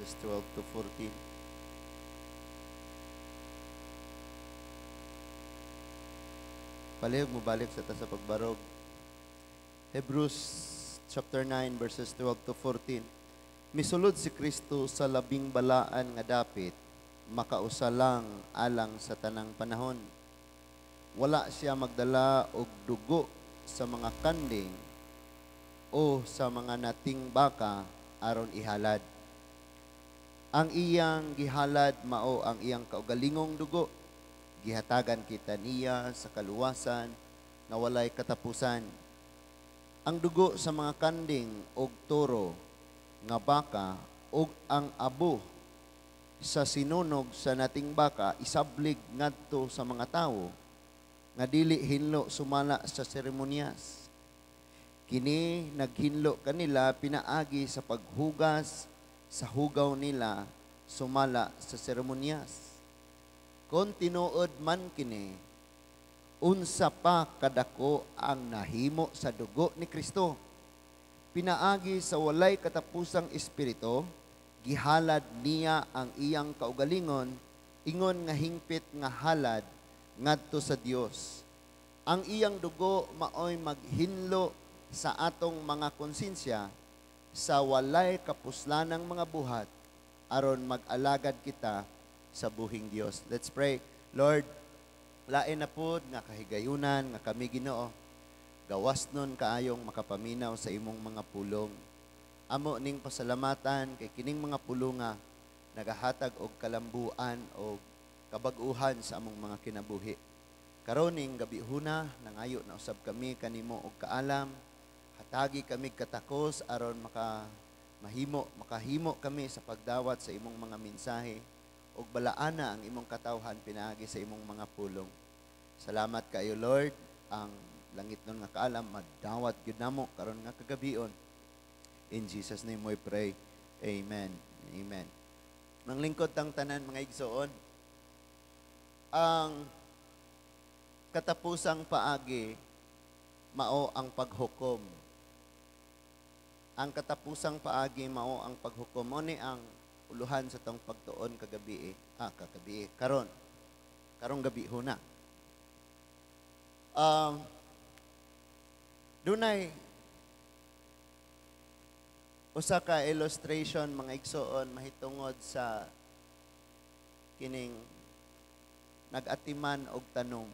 verses 12 to 14. Palihog mo balik sa ta sa pagbarog. Hebrews chapter 9 verses 12 to 14. Misulod si Kristo sa labing balaan nga dapit, makausa lang alang sa tanang panahon. Wala siya magdala og dugo sa mga kanding o sa mga nating baka aron ihalad. Ang iyang gihalad mao ang iyang kaugalingong dugo. Gihatagan kita niya sa kaluwasan nga walay katapusan. Ang dugo sa mga kanding og toro nga baka ug ang abo sa sinunog sa nating baka isablig ngadto sa mga tawo nga dili hinlo sumala sa seremonyas. Kini naghinlo kanila pinaagi sa paghugas sa hugaw nila sumala sa seremonyas. Kon tinuod man kini, unsa pa kadako ang nahimo sa dugo ni Kristo? Pinaagi sa walay katapusang espiritu, gihalad niya ang iyang kaugalingon, ingon nga hingpit nga halad ngadto sa Dios. Ang iyang dugo maoy maghinlo sa atong mga konsensya sa walay kapuslanang mga buhat aron mag-alagad kita sa buhing Dios. Let's pray. Lord, lain na pud nga kahigayunan nga kami Ginoo, gawas nun kaayong makapaminaw sa imong mga pulong. Amo ning pasalamatan kay kining mga pulunga nagahatag og kalambuan og kabag-uhan sa among mga kinabuhi. Karon ning gabihuna, nangayo na usab kami kanimo og kaalam. Hatagi kami katakos aron makahimo kami sa pagdawat sa imong mga mensahe ug balaana ang imong katawhan pinaagi sa imong mga pulong. Salamat kayo, Lord, ang langit nun nga kaalam madawat gyud namo karon nga kagabion. In Jesus' name we pray. Amen. Amen. Manglingkod tang tanan, mga igsoon. Ang katapusang paagi mao ang paghukom. Ang katapusang paagi mao ang paghukom. Mao ni ang uluhan sa tong pagtuon kagabi. Kagabi. Karon. Karong gabi huna. Dunay usa ka illustration, mga igsoon, mahitungod sa kining nag-atiman og tanom.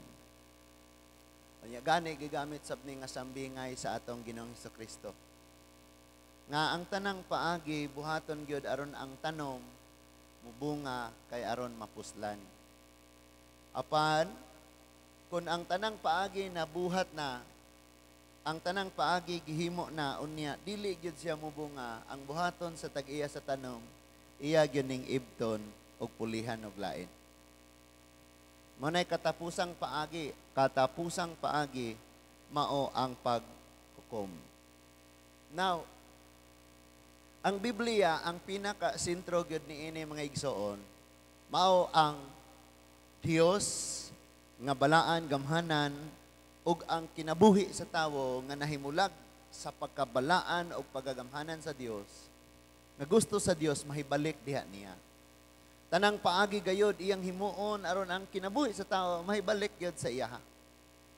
Unya gani gigamit sab ni nga sambingay sa atong Ginoong Hesukristo. Nga ang tanang paagi buhaton gyud aron ang tanom mubunga kay aron mapuslan. Apan kun ang tanang paagi nabuhat na, ang tanang paagi gihimo na, unya dili gyud siya mubunga, ang buhaton sa tag-iya sa tanom, iya gyud ning ibton og pulihan og lain. Mao nay katapusang paagi mao ang paghukom. Now, ang Biblia, ang pinaka-sentro gyud niini, mga igsoon, mao ang Dios nga balaan, gamhanan, ug ang kinabuhi sa tawo nga nahimulag sa pagkabalaan o pagagamhanan sa Dios, nga gusto sa Dios mahibalik diha niya. Tanang paagi gayod iyang himuon aron ang kinabuhi sa tawo mahibalik gyud sa iya.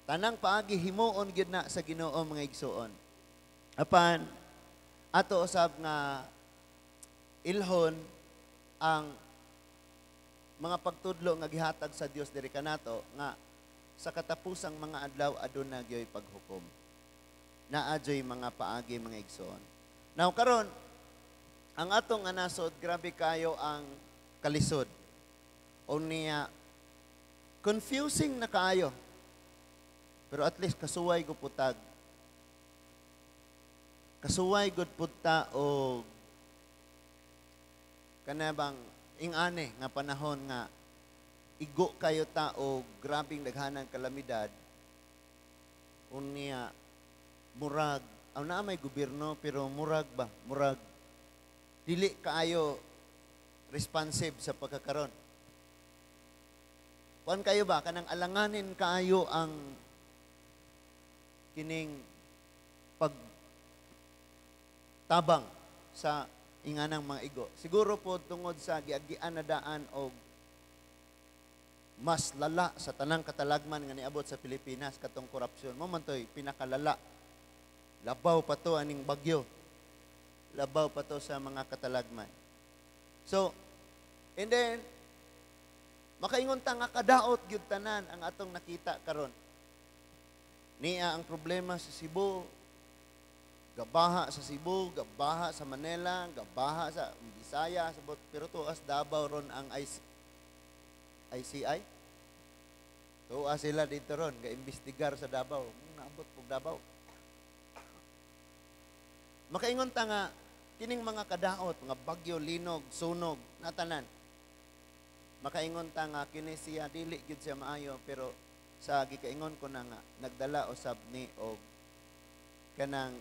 Tanang paagi himuon gyud na sa Ginoo, mga igsoon. Apan ato usab nga ilhon ang mga pagtudlo nga gihatag sa Dios diri kanato nga sa katapusang mga adlaw aduna gyoy paghukom. Naa gyoy mga paagi, mga igsoon. Now karon ang atong nasod, grabe kayo ang kalisod. O niya confusing na kaayo. Pero at least kasuway ko putag. Kasuway gud pud ta og kana bang ingane nga panahon nga igo kayo ta og grabing daghanang kalamidad, unya murag aw naa may gobyerno pero murag ba murag dili kaayo responsive sa pagkakaron. Kuan kayo ba, kanang alanganin kaayo ang kining pag tabang sa Inganang mga igo. Siguro po tungod sa giagian na daan og mas lala sa tanang katalagman nga niabot sa Pilipinas, katong korupsyon. Mao man to'y pinakalala. Labaw pa to aning bagyo. Labaw pa to sa mga katalagman. So, and then, makaingon ta nga kadaot gyud tanan ang atong nakita karon. Niya ang problema sa Cebu, gabaha sa Cebu, gabaha sa Manila, gabaha sa Bisaya, sa pero tuas Davao ron ang ICI. Tuwa sila dito ron, ga-imbestigar sa Davao. Naabot pog Davao. Makaingon ta nga kining mga kadaot, mga bagyo, linog, sunog, natanan. Makaingon ta nga kini siya dili gyud siya maayo, pero sa gikaingon ko na nga nagdala usab ni og kanang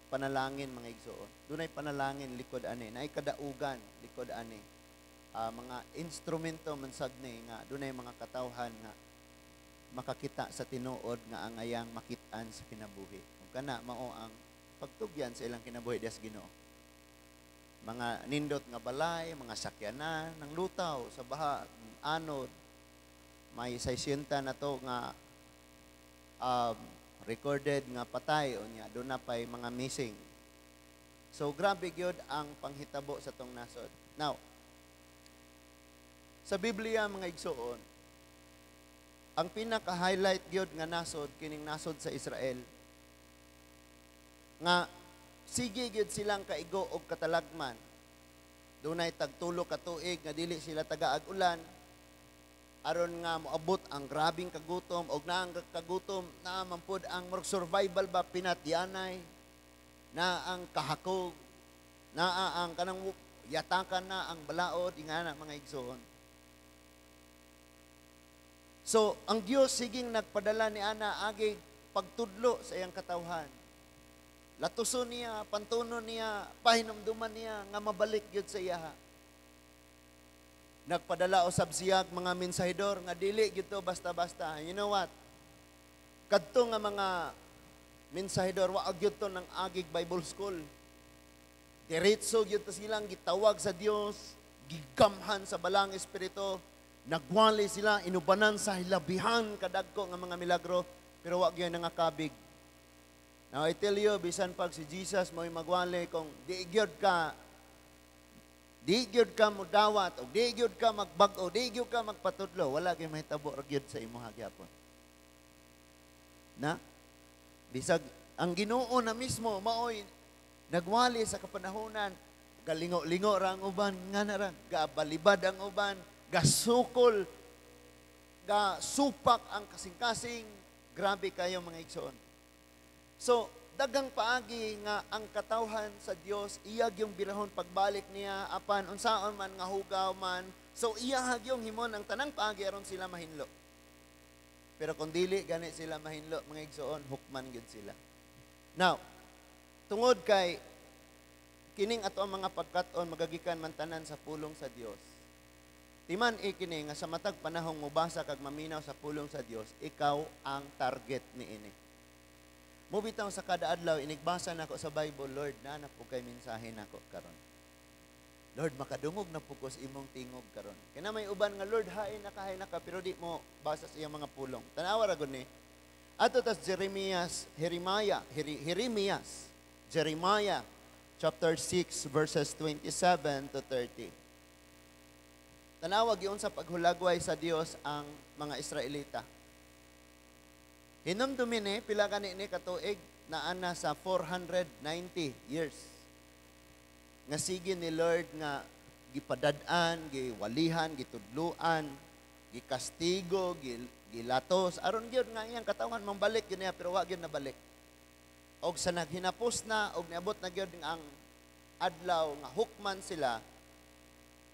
panalangin, mga igsoon. Dunay panalangin likod ani, naay kadaugan likod ani. Mga instrumento man sad ni nga dunay mga katawhan nga makakita sa tinuod nga ang ayang makit-an sa kinabuhi. Ug kana mao ang pagtugyan sa ilang kinabuhi diha sa Ginoo. Mga nindot nga balay, mga sakyanan, nang lutaw sa baha, anod, may 600 na to nga recorded nga patay unya doon na pay mga missing. So grabe gyud ang panghitabo sa tong nasod. Now, sa Biblia, mga igsoon, ang pinaka-highlight gyud nga nasod kining nasod sa Israel. Nga sige gyud silang kaigo og katalagman. Dunay tagtulo ka tuig nga dili sila tagaag ulan aron nga moabot ang grabing kagutom, og naa ang kagutom, naa man pud ang murag survival ba, pinatyanay na ang kahakog, naa ang kanang yatakan na ang balaod, ingana, mga igsoon. So ang Dios siging nagpadala ni ana agi pagtudlo sa iyang katawhan. Latuson niya, pantunon niya, pahinumduman niya nga mabalik gyud sa iyaha. Nagpadala usab siyag mga mensahidor nga dili gyud to basta-basta. You know what? Kadto nga mga mensahidor, wa gyud to ng agig Bible school. Diretso gyud to silang gitawag sa Dios, gigamhan sa balang espiritu, nagwali sila, inubanan sa hilabihan kadagko nga mga milagro, pero wa gyud nangakabig. Now I tell you, bisan pag si Jesus mo'y magwali, kung di gyud ka mudawat o di gyud ka magbag-o, di gyud ka magpatudlo, wala gyud mahitabo ra gyud sa imuha gyapon. Na? Bisag ang Ginoo na mismo maoy nagwali sa kapanahonan, galingo-lingo ra ang uban, nga na ra, gabalibad ang uban, gasukol, gasupak ang kasing-kasing, grabe kayo, mga igsoon. So, dagang paagi nga ang katawhan sa Dios iya gyung birahon pagbalik niya, apan unsaon man nga hugaw man, so iya gyung himon ang tanang paagi aron sila mahinlo. Pero kung dili gani sila mahinlo, mga igsoon, hukman gyud sila. Now, tungod kay kining ato ang mga pagkat-on magagikan man tanan sa pulong sa Dios. Timan kini nga sa matag panahong mobasa kag maminaw sa pulong sa Dios, ikaw ang target niini. Mubitaw sa kada adlaw inigbasa nako sa Bible, "Lord, naa na po kay mensahe nako karon. Lord, makadungog na po ko sa imong tingog karon." Kaya na may uban nga, "Lord, hain na ka, hain na ka," pero di mo basa sa iyang mga pulong. Tanawa ra gud ni. Ato tas Jeremias, Jeremiah, Jeremias, Jeremiah chapter 6 verses 27 to 30. Tanawa giun sa paghulagway sa Dios ang mga Israelita. Hinumdumi ni, pila gani ni katuig, naa na sa 490 years. Nga sige ni Lord nga gipadad-an, giwalihan, gitudluan, gikastigo, gilatos. Aron gyud nga iyang katawan mambalik gyud niya, pero wa gyud nabalik. Og sa naghinapos na og niabot na gyud ang adlaw nga hukman sila,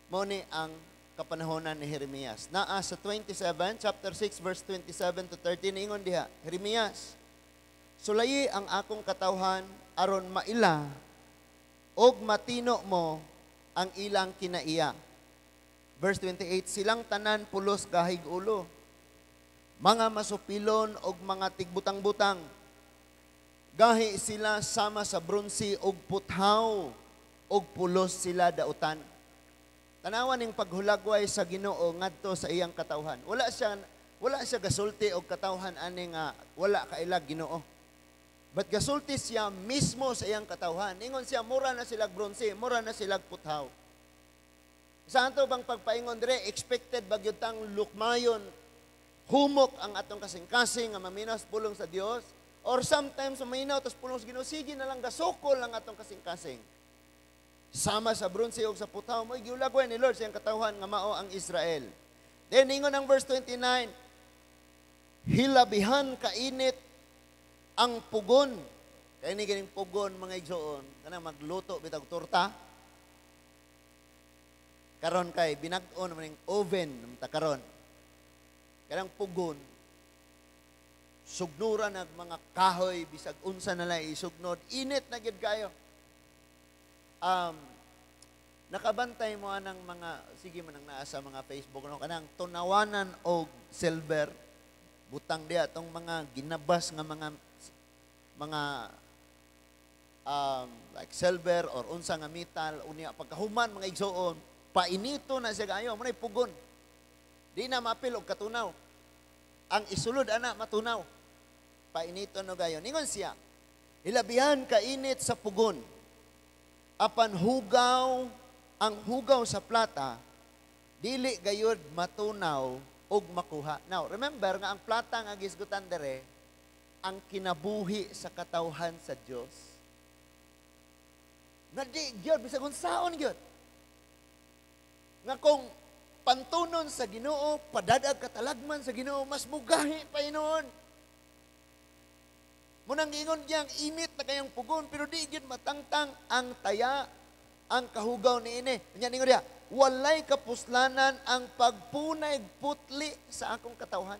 mao ni ang kapanahonan ni Jeremias. Naa sa 27, chapter 6, verse 27 to 30, niingon diha, "Jeremias, sulayi ang akong katawhan aron maila og matino mo ang ilang kinaiya." Verse 28, "Silang tanan pulos gahig ulo, mga masupilon og mga tigbutang-butang. Gahi sila sama sa bronse og puthaw." Ug pulos sila dautan. Tanawa ning paghulagway sa Ginoo ngadto sa iyang katawhan. Wala siya gasulti og katawhan ani nga wala kailag Ginoo. But gasulti siya mismo sa iyang katawhan. Ingon siya, mura na sila bronze, mura na sila puthaw. Sa ato bang pagpaingon dire, expected ba gyud tang lukmayon, humok ang atong kasing-kasing nga maminaw sa pulong sa Dios? Or sometimes maminaw tas pulong sa Ginoo, sige na lang, gasukol ang atong kasing-kasing. Sama sa bronze o sa puthaw, mo gihulagway ni Lord sa iyang katawhan nga mao ang Israel. Then ingon ang verse 29, hilabihan kainit ang pugon. Kaya ni ganing pugon, mga igsoon, kanang magluto bitag torta. Karon kay binag-o naman yung oven ta karon. Kanang pugon, sugnura nag mga kahoy, bisag unsa na lang isugnod, init na gyud kayo. Nakabantay mo anang mga sige man ang naa sa mga Facebook, no, kanang tunawanan og silver, butang diya tong mga ginabas nga mga like silver or unsa nga metal. Unya pagkahuman, mga igsoon, painito na siya kaayo. Mo pugon, di na maapil og katunaw. Ang isulod ana matunaw, painito no gayon. Ingon siya, hilabihan kainit sa pugon, apan hugaw ang hugaw sa plata, dili gayud matunaw og makuha. Now, remember nga ang plata nga gisgutan dere ang kinabuhi sa katawhan sa Dios. Nga di gyud bisag unsaon gyud. Nga kung pantunon sa Ginoo, padadag katalagman sa Ginoo, mas mugahi pa hinuon. Munang giingon niyang init na kayong pugon, pero di gyud matangtang ang taya, ang kahugaw ni ini. Nya ningon diya, walay kapuslanan ang pagpunay putli sa akong katawhan.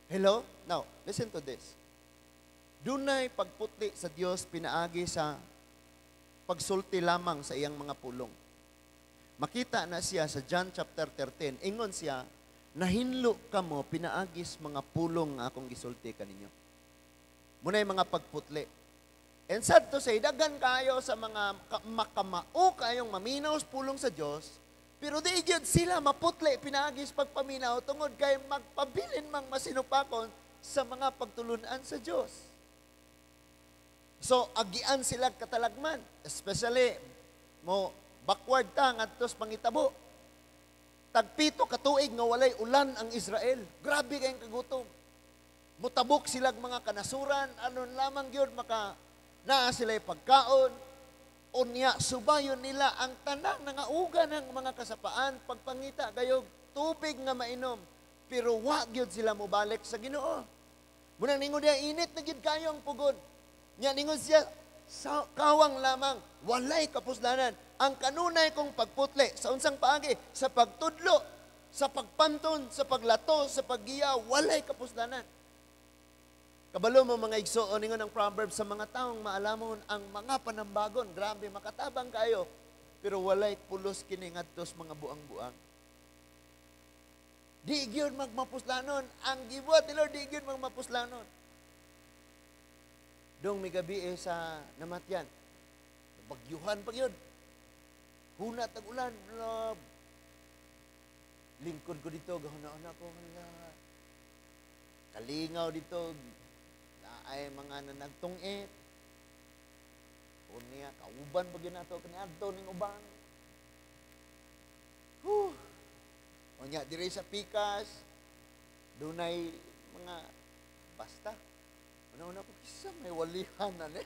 Hello? Now, listen to this. Dunay pagputli sa Dios pinaagi sa pagsulti lamang sa iyang mga pulong. Makita na siya sa John chapter 13. Ingon siya, "Nahinlo kamo pinaagis mga pulong nga akong gisulti kaninyo." Munay mga pagputli. And sad to say, daghan kayo sa mga makamao kayong maminaw sa pulong sa Dios, pero di gyud sila maputli pinaagis pagpaminaw tungod kay magpabilin mang masinupakon sa mga pagtulunan sa Dios. So, agian sila katalagman, especially mo backward ta ngadto sa pangitabo. Tagpito ka tuig nga walay ulan ang Israel. Grabe kayong kagutom. Mutabok sila mga kanasuran, anon lamang gyud maka naa sila pagkaon. Unya subayon nila ang tanang nangauga ng mga kasapaan pagpangita gayog tubig nga mainom. Pero wa gyud sila mobalik sa Ginoo. Munang ningon niya, init na gyud kayo ang pugon. Nya ningon siya, sa kawang lamang, walay kapuslanan ang kanunay kong pagputli. Sa unsang paagi? Sa pagtudlo, sa pagpanton, sa paglato, sa paggiya, walay kapuslanan. Kabalo mo, mga igsoon, ningon ang Proverbs, sa mga taong maalamon ang mga panambagon, grabe, makatabang kayo, pero walay pulos kini ngadto sa mga buang-buang. Di gyud magmapuslanon. Ang gibuhat ni Lord, di gyud magmapuslanon. Dong migabi eh sa namatyan. Bagyuhan pa gyud. Hunat ang ulan. Love. Lingkod ko dito, gahuna-una ko, hala. Kalingaw dito, naay mga nanagtungit. Unya, kauban pa gyud nato kaniadto ning uban. Whew. Unya, diri sa pikas, dunay mga basta. Una-una ko, kisa may walihan na ni.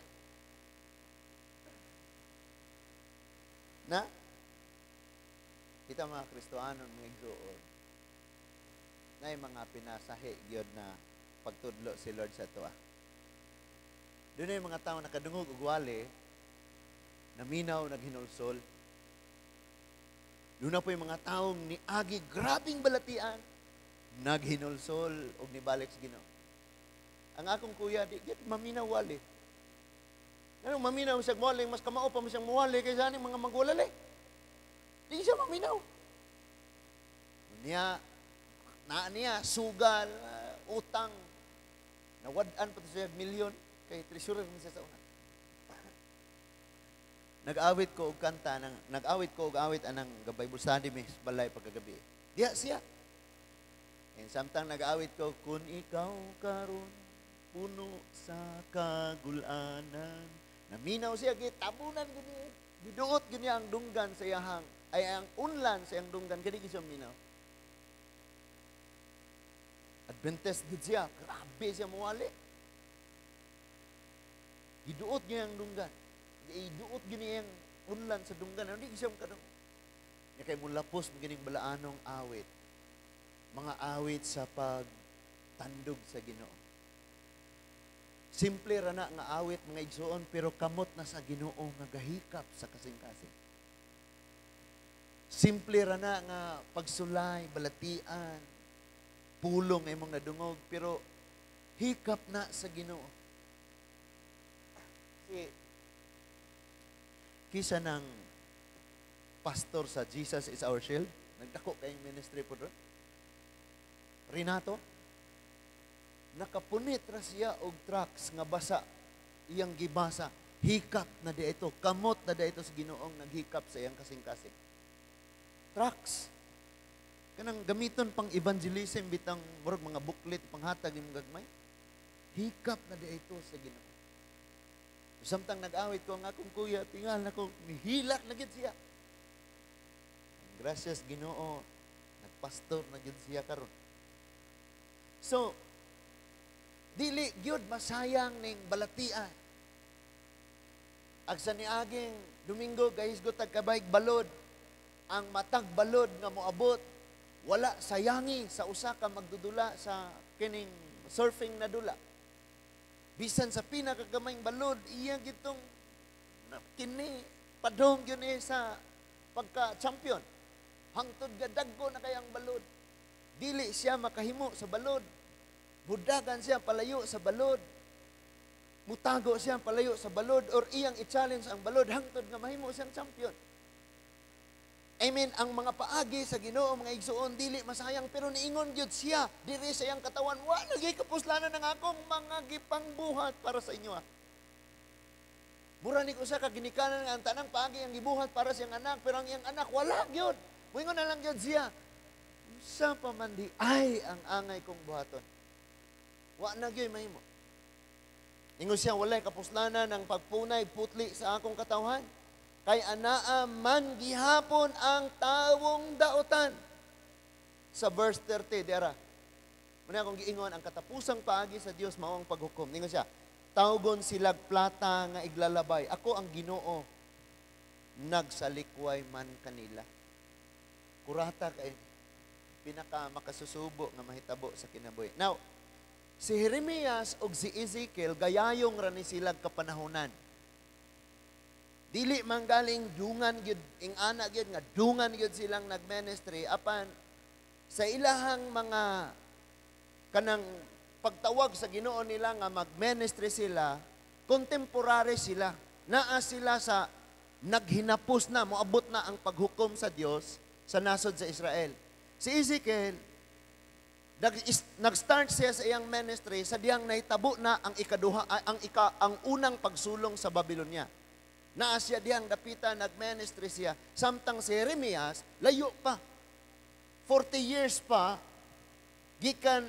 Na? Kita mga Kristohanon, mga igsoon, na mga pinasahi gyud na pagtudlo si Lord sa atoa. Doon yung mga tao nakadungog og wali, naminaw, naghinulsol. Doon na po yung mga taong niagi grabing balatian, naghinulsol og nibalik sa Ginoo. Ang akong kuya, di gyud maminaw wali. Ngano maminaw siya muwali, mas kamao pa mo siyang muwali kaysa aning mga magwalali. Di siya maminaw. Niya, naa niya, sugal, utang, nawad-an pa to siya milyon, kay treasurer man siya sa una. Nag-awit ko og kanta nang nag-awit ko og awit anang Bible study mi sa balay pagkagabi. Diha siya. And samtang nag-awit ko, "Kun ikaw karon puno sa kagulanan." Naminaw siya, gitabunan gid niya. Giduot gid niya ang dunggan sa iyahang, ay, ang unlan sa iyang dunggan, kani siya minaw. Adventist gid siya, grabe siya muwali. Giduot niya ang dunggan. Giduot gid niya ang unlan sa dunggan. Ano di siya kadung. Nya kay mulapos gining balaanong awit. Mga awit sa pagtandog sa Ginoo. Simple ra na nga awit, mga igsuon, pero kamot na sa Ginoo nga gahikap sa kasing-kasing. Simple ra na nga pagsulay, balatian, pulong nga imong nadungog, pero hikap na sa Ginoo. Si kisa ng pastor sa Jesus Is Our Shield, nagdako kayong ministry po doon. Renato, nakapunit ra siya og tracts nga basa, iyang gibasa, hikap na di ito, kamot na di ito sa Ginoong naghikap sa iyang kasing-kasing. Tracts. Kanang gamiton pang evangelism bitang murag mga booklet panghatag imong gagmay. Hikap na di ito sa Ginoo. Samtang nag-awit ko, ang akong kuya, tingal na ko, nihilak na gid siya. Gracias Ginoo, nagpastor na gid siya karon. So, dili gyud masayang ning balatian. Ag sa niaging Domingo, gahisgot tag kabayg balod. Ang matag balod nga moabot, wala sayangi sa usa ka magdudula sa kining surfing na dula. Bisan sa pinakagamayng balod, iya gitong kini padong gyud ni sa pagka-champion. Hangtod gadagko na kayang balod. Dili siya makahimo sa balod. Budagan siya palayo sa balod. Mutago siya palayo sa balod or iyang i-challenge ang balod hangtod nga mahimo siyang champion. Amen. Ang mga paagi sa Ginoo, mga igsuon, dili masayang, pero niingon gyud siya diri sa iyang katawan, "Wa lagi kapuslanan ang akong mga gipangbuhat para sa inyo." Ah. Mura ni usa ka ginikanan nga ang tanang paagi ang gibuhat para sa iyang anak, pero ang iyang anak wala gyud. Moingon na lang gyud siya, "Unsa pa man di ay ang angay kong buhaton? Wa na gyud mahimo." Ingon siya, "Walay kapuslanan ang pagpunay putli sa akong katawhan. Kay anaa man gihapon ang tawong daotan." Sa verse 30, dera. Muna akong giingon, ang katapusang paagi sa Dios mao ang paghukom. Ningon siya, "Tawgon silag plata nga iglalabay. Ako ang Ginoo, nagsalikway man kanila." Kurata kay pinaka makasusubo nga mahitabo sa kinabuhi. Now, si Jeremias ug si Ezekiel gayayong ra ni silag kapanahonan. Dili man galing dungan gyud ing ana gyud nga dungan gyud silang nagministry, apan sa ilahang mga kanang pagtawag sa Ginoo nila nga magministry sila, contemporary sila. Naa sila sa naghinapos na, moabot na ang paghukom sa Dios sa nasod sa Israel. Si Ezekiel, nag-start siya sa iyang ministry sa diyang nahitabo na ang ikaduha ay, ang unang pagsulong sa Babylonia. Naa siya diyang dapita, nag-ministry siya. Samtang si Jeremias, layo pa. 40 years pa, gikan,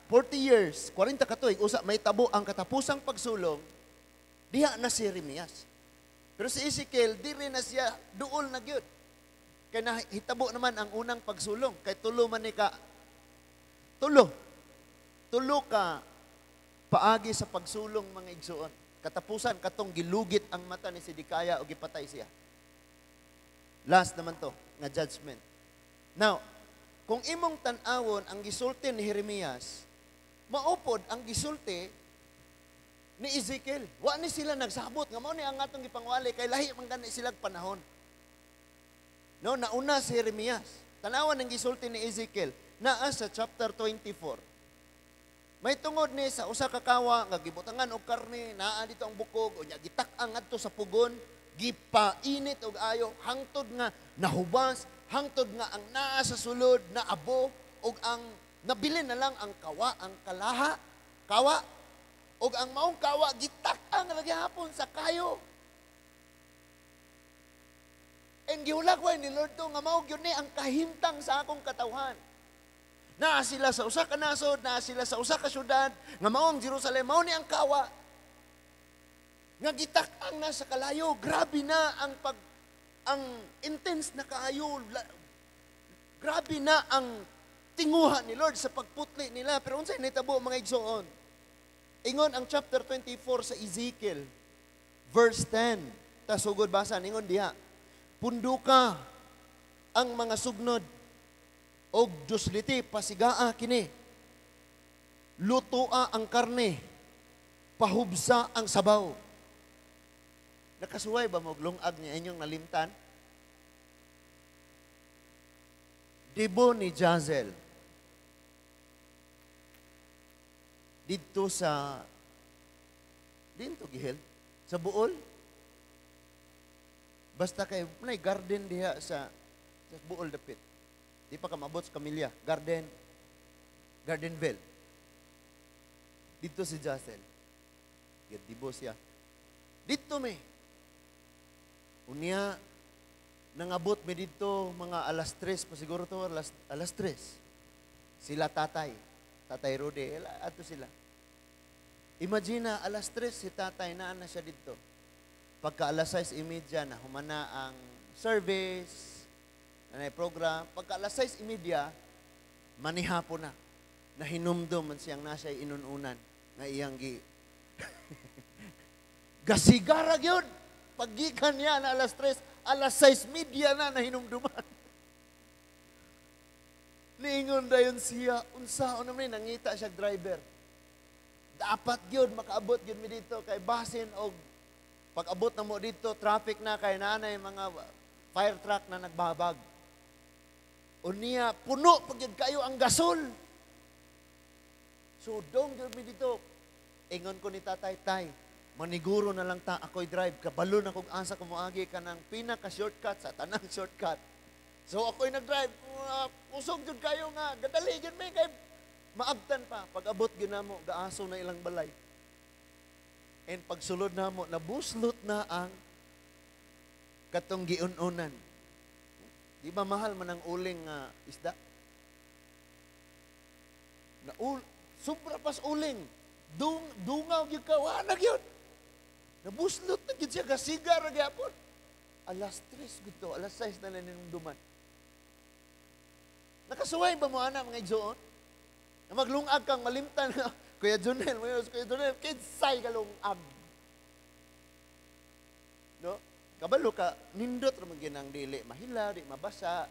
40 years, 40 ka tuig, usa may tabo ang katapusang pagsulong, diha na si Jeremias. Pero si Ezekiel, diri na siya, duol na gyud. Kay nahitabo naman ang unang pagsulong. Kay tulo man ni ka, tulo. Tulo ka paagi sa pagsulong, mga igsuon. Katapusan, katong gilugit ang mata ni Sidikaya o gipatay siya. Last naman to, nga judgment. Now, kung imong tan-awon ang gisulti ni Jeremias, maupod ang gisulti ni Ezekiel. Wa ni sila nagsabot nga mao ni ang atong gipangwali kay lahi man gani sila panahon. No, nauna si Jeremias. Tanawan ang gisulti ni Ezekiel naa sa chapter 24. May tungod ni sa usa ka kawa nga gibutangan og karne, naa dito ang bukog, unya gitak-ang ngadto sa pugon, gipainit og ayo hangtod nga nahubas, hangtod nga ang naa sa sulod naabo og ang nabilin na lang ang kawa, ang kalaha, kawa, og ang maong kawa gitak-ang ra gihapon sa kayo. Then gihulagway ni Lord to nga mao gyud ni ang kahimtang sa akong katawhan. Naa sila sa usa ka nasod, naa sila sa usa ka syudad, nga mao ang Jerusalem, mao ni ang kawa. Nga gitak-ang na sa kalayo, grabe na ang intense na kaayo. Grabe na ang tinguha ni Lord sa pagputli nila. Pero unsay nahitabo, mga igsoon? Ingon ang chapter 24 sa Ezekiel, verse 10. Ta sugod basa, ingon diha, "Punduka ang mga sugnod og dusliti, pasigaa kini. Lutoa ang karne, pahubsa ang sabaw." Nakasuway ba mo lungag niya inyong nalimtan? Dibo ni Jazel didto sa dinto gihel sa Buol. Basta kay nay garden diha sa Buol dapit. Di pa ka maabot sa Camilla, Gardenville. Didto si Jazel. Dibo siya. Didto mi. Unya, nangabot mi didto mga 3:00 pa siguro to, 3:00. Sila tatay, Tatay Rudy, ato sila. Imagine na 3:00 si tatay, naa na siya didto. Pagka 6:30 na humana ang service, na program, pagka 6:30, manihapon na. Nahinumdum man siyang nasa inununan nga iyang gi. Gasigara gyud. Paggikan niya na 3:00, 6:30 na nahinumduman. Niingon dayon siya, unsaon naman, nangita siya driver. Dapat gyud makaabot gyud mi dito kay basin og pag-abot na mo dito, traffic na kay nanay mga fire truck na nagbabag. Unya puno pag gyud kayo ang gasol. So dong gyud mi dito. Ingon ko ni tatay, "Tay, maniguro na lang ta, ako'y drive. Kabalo na kog asa ko moagi ka ng pinaka-shortcut sa tanang shortcut." So ako'y nag-drive. Kusog jud kayo nga. Gadali jud may kay maabtan pa. Pag-abot gyud namo, gaaso na ilang balay. And pagsulod namo, nabuslot na ang katong giun-unan. Di ba mahal man ang uling isda? Sobra pas uling. Dungaw gyud ka, wala gyud. Nabuslot na gyud siya, gasigar na gyapon. 3:00 gito, 6:00 na naninumduman. Nakasuway ba mo, ana, mga igsoon? Na maglungag kang malimtan nga, Kuya Junel, Kuya Junel, kinsay ka lungag. No? Kabalo ka, nindot ra man gyud ang dili mahilaw, di mabasa.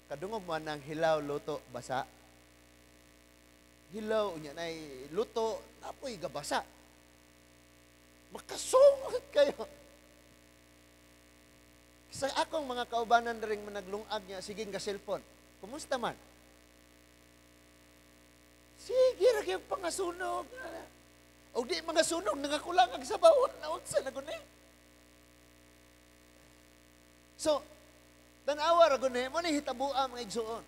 Kadungog mo ang hilaw, luto, basa. Hilaw, unya nay luto, napoy gabasa. Makasungod kayo. Sa akong mga kaubanan ring managlungag niya, sige nga cellphone. Kumusta man? Sige ra kayo pangasunog. O di mga sunog, nangakulang ang sabaw. Naunsa na guni. So, tanawa ra guni, mo ni hitabua, mga igsuon.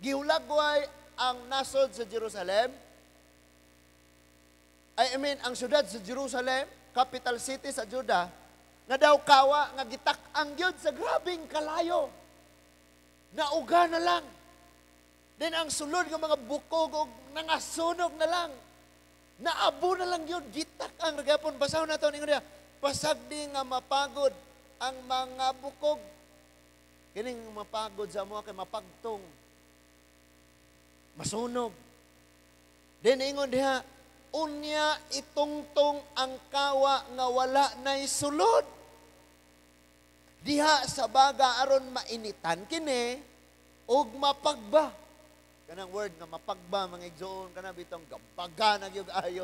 Gihulagway ang nasod sa Jerusalem. I mean, ang syudad sa Jerusalem, capital city sa Judah, nga daw kawa, nga gitak-ang gyud sa grabing kalayo. Nauga na lang. Then ang sulod ng mga bukog og nangasunog na lang. Naabo na lang yun, gitak-ang ragapon. Basahon na ito, ingon niya, "Pasagdi nga mapagod ang mga bukog." Kining mapagod sa mga kay mapagtong. Masunog. Then ingon diha, "Unya itungtong ang kawa nga wala nay sulod diha sa baga aron mainitan kini ug mapagba." Kanang word nga mapagba, mga igsoon, kana bitong gabaga na gyud ayo.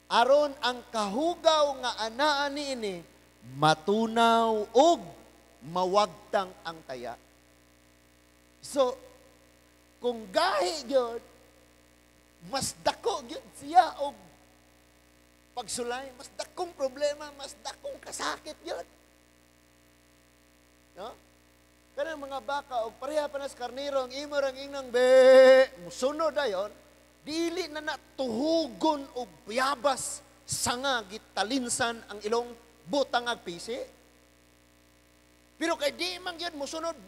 "Aron ang kahugaw nga anaa niini matunaw ug mawagtang ang taya." So, kung gahi gyud, mas dako gyud siya og pagsulay, mas dakong problema, mas dakong kasakit gyud. No? Kanang mga baka og pareha pa nas karnero ang imo rang ingnang be, musunod dayon, dili na na tuhugon og biyabas. sanga gitalinsan ang ilong, butang ag pisi. Pero kay di man gyud mosunod,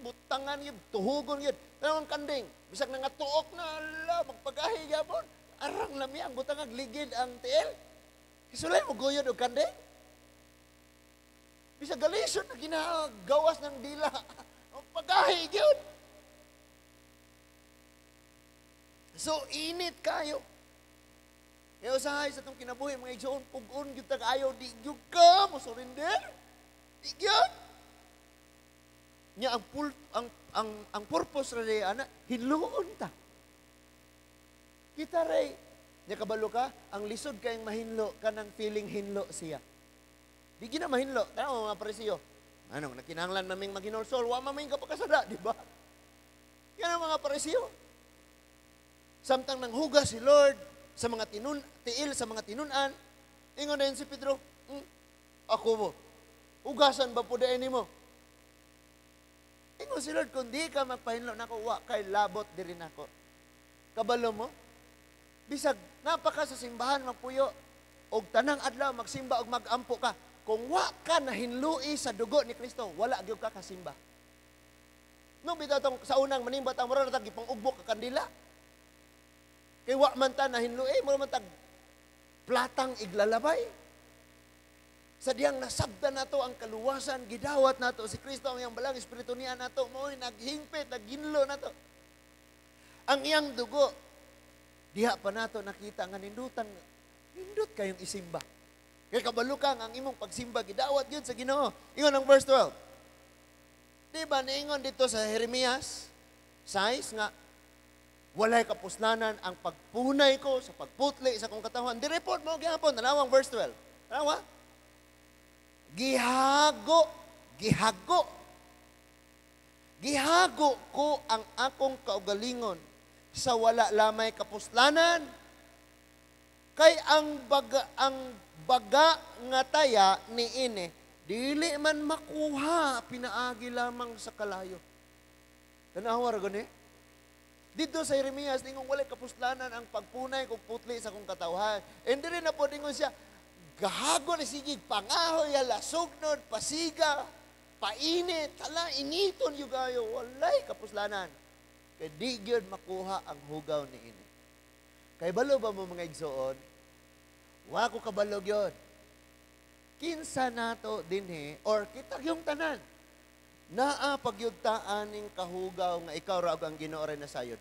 butangan gyud, tuhugon gyud. Tanawang kanding, bisag nga tuok na ala, magpagahi gyapon. Arang lami ang butang ag ligid ang tiil. Kisulay mo guyod og kanding. Bisag galison na ginagawas ng dila. Magpagahi gyud. So init kayo. Kaya usahay sa itong kinabuhi, mga igsoon, pugon gyud ta kaayo, di gyud ka mo surrender. Di gyud. Nya ang pul, ang purpose ra di ana, hinluon ta. Kita ray, nya kabalo ka, ang lisod kayong mahinlo kanang feeling hinlo siya. Di gina mahinlo, tanaw mga parisiyo. Anong nakinahanglan maming maghinulsol, wa maming kapakasada, di ba? Yan ang mga parisiyo. Samtang nanghugas si Lord sa mga tinun, tiil sa mga tinunan, ingon na yun si Pedro, ako mo, hugasan ba po dahil nimo? Ingon si Lord, kung di ka magpahinlo nako, wa kay labot diri nako. Kabalo mo? Bisag napaka sa simbahan magpuyo, og tanang adlaw magsimba og magampo ka. Kung wa ka nahinlui sa dugo ni Kristo, wala gyud ka kasimba. No bitaw tong sa unang manimba ta mura tag gipang-ugbok ka kandila. Kay wa man ta nahinlui, mura man tag platang iglalabay. Sa diyang nasabtan nato ang kaluwasan, gidawat nato si Kristo ang iyang balang espiritu niya nato, mao'y naghingpit, naghinlo nato. Ang iyang dugo, diha pa nato nakita nga nindutan, nindot kayong isimba. Kay kabalukang ang imong pagsimba, gidawat yun sa Ginoo. Ingon ang verse 12. Di ba niingon dito sa Jeremias 6 nga walay kapuslanan ang pagpunay ko sa pagputli sa akong katawhan. Di report mo gyapon, tanawang verse 12. Tanawa? Gihago, gihago. Gihago ko ang akong kaugalingon sa wala lamay kapuslanan. Kay ang baga nga taya niini dili man makuha pinaagi lamang sa kalayo. Tanawa ra gani? Dito sa Jeremias ningong walay kapuslanan ang pagpunay kog putli sa akong katawhan. And diri na pod ingon siya, gahago ni sigig pangahoy, hala, sugnod, pasiga, painit, hala, initon yung gayo, walay kapuslanan. Kay di gyud makuha ang hugaw niini. Kay balo ba mo mga igsoon? Wa ko kabalo gyud. Kinsa nato dinhi or kita yung tanan naa pagyud ning kahugaw nga ikaw ra og ang Ginoo ra nasayod.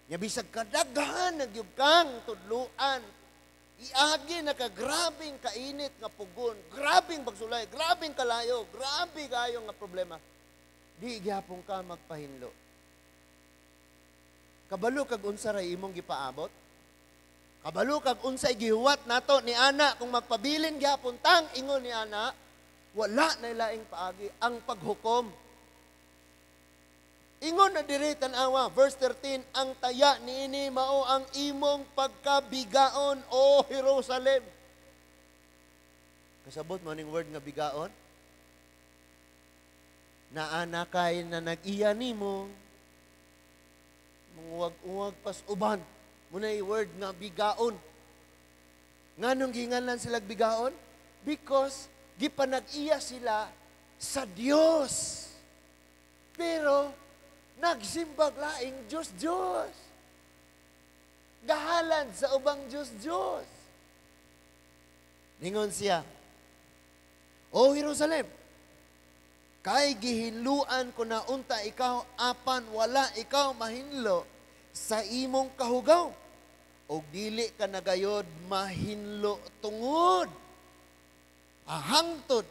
Nya bisag kadaghan na gyud kang tudluan, iagi na ka grabing kainit nga pugon, grabing pagsulay, grabing kalayo, grabe kayo nga problema. Di gyapon ka magpahinlo. Kabalo kag unsa ray imong gipaabot? Kabalo kag unsay gihuwat nato ni ana kung magpabilin gyapon tang ingon ni ana, wala na laing paagi ang paghukom. Ingon na diri tan-awa, verse 13, ang taya niini mao ang imong pagkabigaon, o Jerusalem. Kasabot mo ning word nga bigaon? Naana kay na nag-iya nimo, manguwag-uwag pas uban. Muna'y word nga bigaon. Nganong giinganlan sila bigaon? Because gipanag-iya sila sa Dios. Pero nagsimbag laing Diyos-Diyos. Gahalan sa ubang Diyos-Diyos. Ningon siya, O Jerusalem, kay gihinluan ko na unta ikaw, apan wala ikaw mahinlo sa imong kahugaw. O dili ka nagayod mahinlo tungod. Ahangtod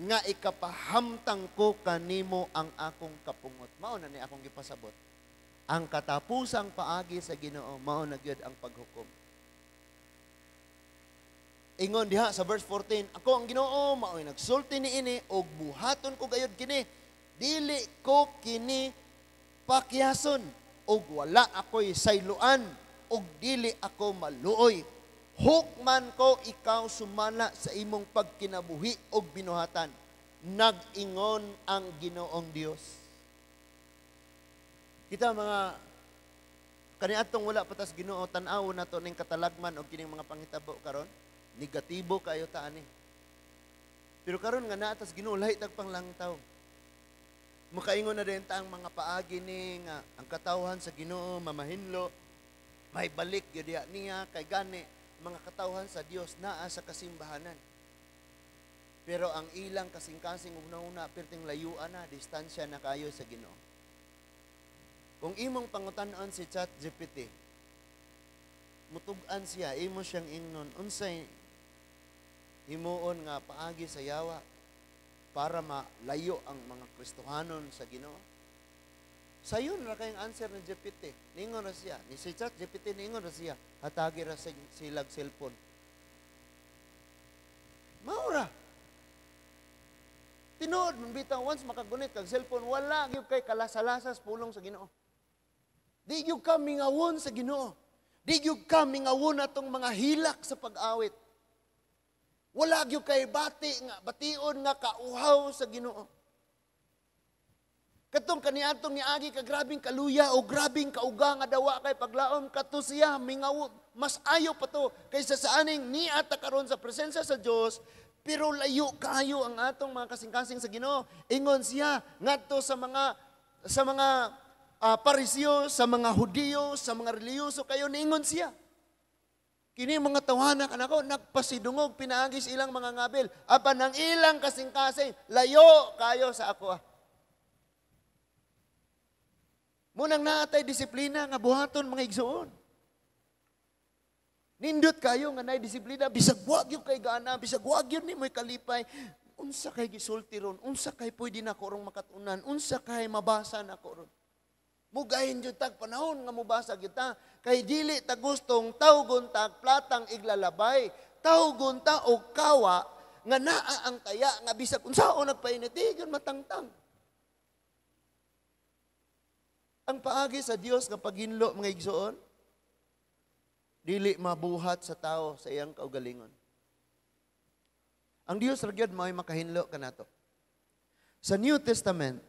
nga ikapahamtang ko kanimo ang akong kapungot. Mao na ni akong gipasabot. Ang katapusang paagi sa Ginoo, mao na gyud ang paghukom. Ingon diha sa verse 14, ako ang Ginoo, mao'y nagsulti niini og buhaton ko gayud kini. Dili ko kini pakyason og wala ako'y sayloan og dili ako maluoy. Hukman ko ikaw sumala sa imong pagkinabuhi og binuhatan. Nag-ingon ang Ginoong Dios. Kita mga Kaniadtong wala pa tas Ginoo, tan-awon nato ning katalagman og kining mga panghitabo karon, negatibo kayo ta ani. Pero karon nga naa tas Ginoo, lahi tag panglangtaw. Makaingon na din ta ang mga paagi ni nga ang katawhan sa Ginoo mamahinlo, may balik gyud diha niya kay gani mga katawhan sa Dios naa sa kasimbahanan. Pero ang ilang kasing-kasing una-una perting layuan na, distansya na kayo sa Ginoo. Kung imong pangutan-on si ChatGPT, mutug-an siya, imo siyang ingnon, unsay himuon nga paagi sa yawa para malayo ang mga Kristohanon sa Ginoo? Sayon ra kayong answer ni GPT. Ningon ra siya. Ni si ChatGPT ningon ra siya. Hatagi ra silag cellphone. Maura. Tinuod man bitaw, once makagunit kag cellphone, wala gyud kay kalasalasas pulong sa Ginoo. Di gyud ka mingawon sa Ginoo. Di gyud ka mingawon atong mga hilak sa pag-awit. Wala gyud kay bati nga bation nga kauhaw sa Ginoo. Katong kaniadtong niagi ka grabing kaluya o grabing kauga nga dawa kay paglaom kato siya mingaw, mas ayo pa to kaysa sa aning niata karon sa presensya sa Dios, pero layo kayo ang atong mga kasing-kasing sa Ginoo. Ingon siya ngadto sa mga Pariseo, sa mga Hudiyo, sa mga relihiyoso kayo, niingon siya. Kini mga tawhana kanako nagpasidungog pinaagi sa ilang mga ngabil, apan ang ilang kasing-kasing layo kayo sa ako. Munang naatay disiplina nga buhaton, mga igsuon. Nindot kayo nga naay disiplina, bisag wa gyud kay gana, bisag wa gyud nimoy kalipay. Unsa kay gisulti ron? Unsa kay pwede nako rong makatunan? Unsa kay mabasa nako ron? Mugahin jud tag panahon nga mobasa gyud ta kay dili ta gustong tawgon tag platang iglalabay, tawgon ta og kawa nga naa ang taya nga bisag unsaon nagpainit di gyud matangtang. Ang paagi sa Dios nga paghinlo, mga igsoon, dili mabuhat sa tao sa iyang kaugalingon. Ang Dios ra gyud mao'y makahinlo kanato. Sa New Testament,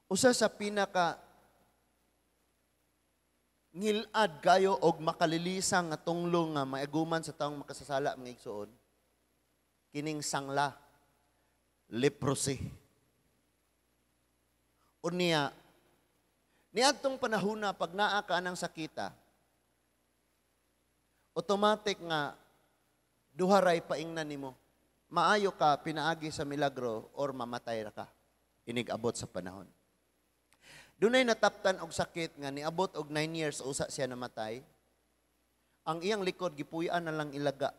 usa sa pinaka ngilad kayo og makalilisang nga tunglo nga maeguman sa taong makasasala, mga igsoon, kining sangla, leprosy. Unya, niadtong panahona pag naa ka ng sakita, automatic nga duha ray paingnan nimo. Maayo ka pinaagi sa milagro or mamatay ra ka inig abot sa panahon. Dunay nataptan og sakit nga niabot og 9 years usa siya namatay. Ang iyang likod gipuy-an na lang ilaga.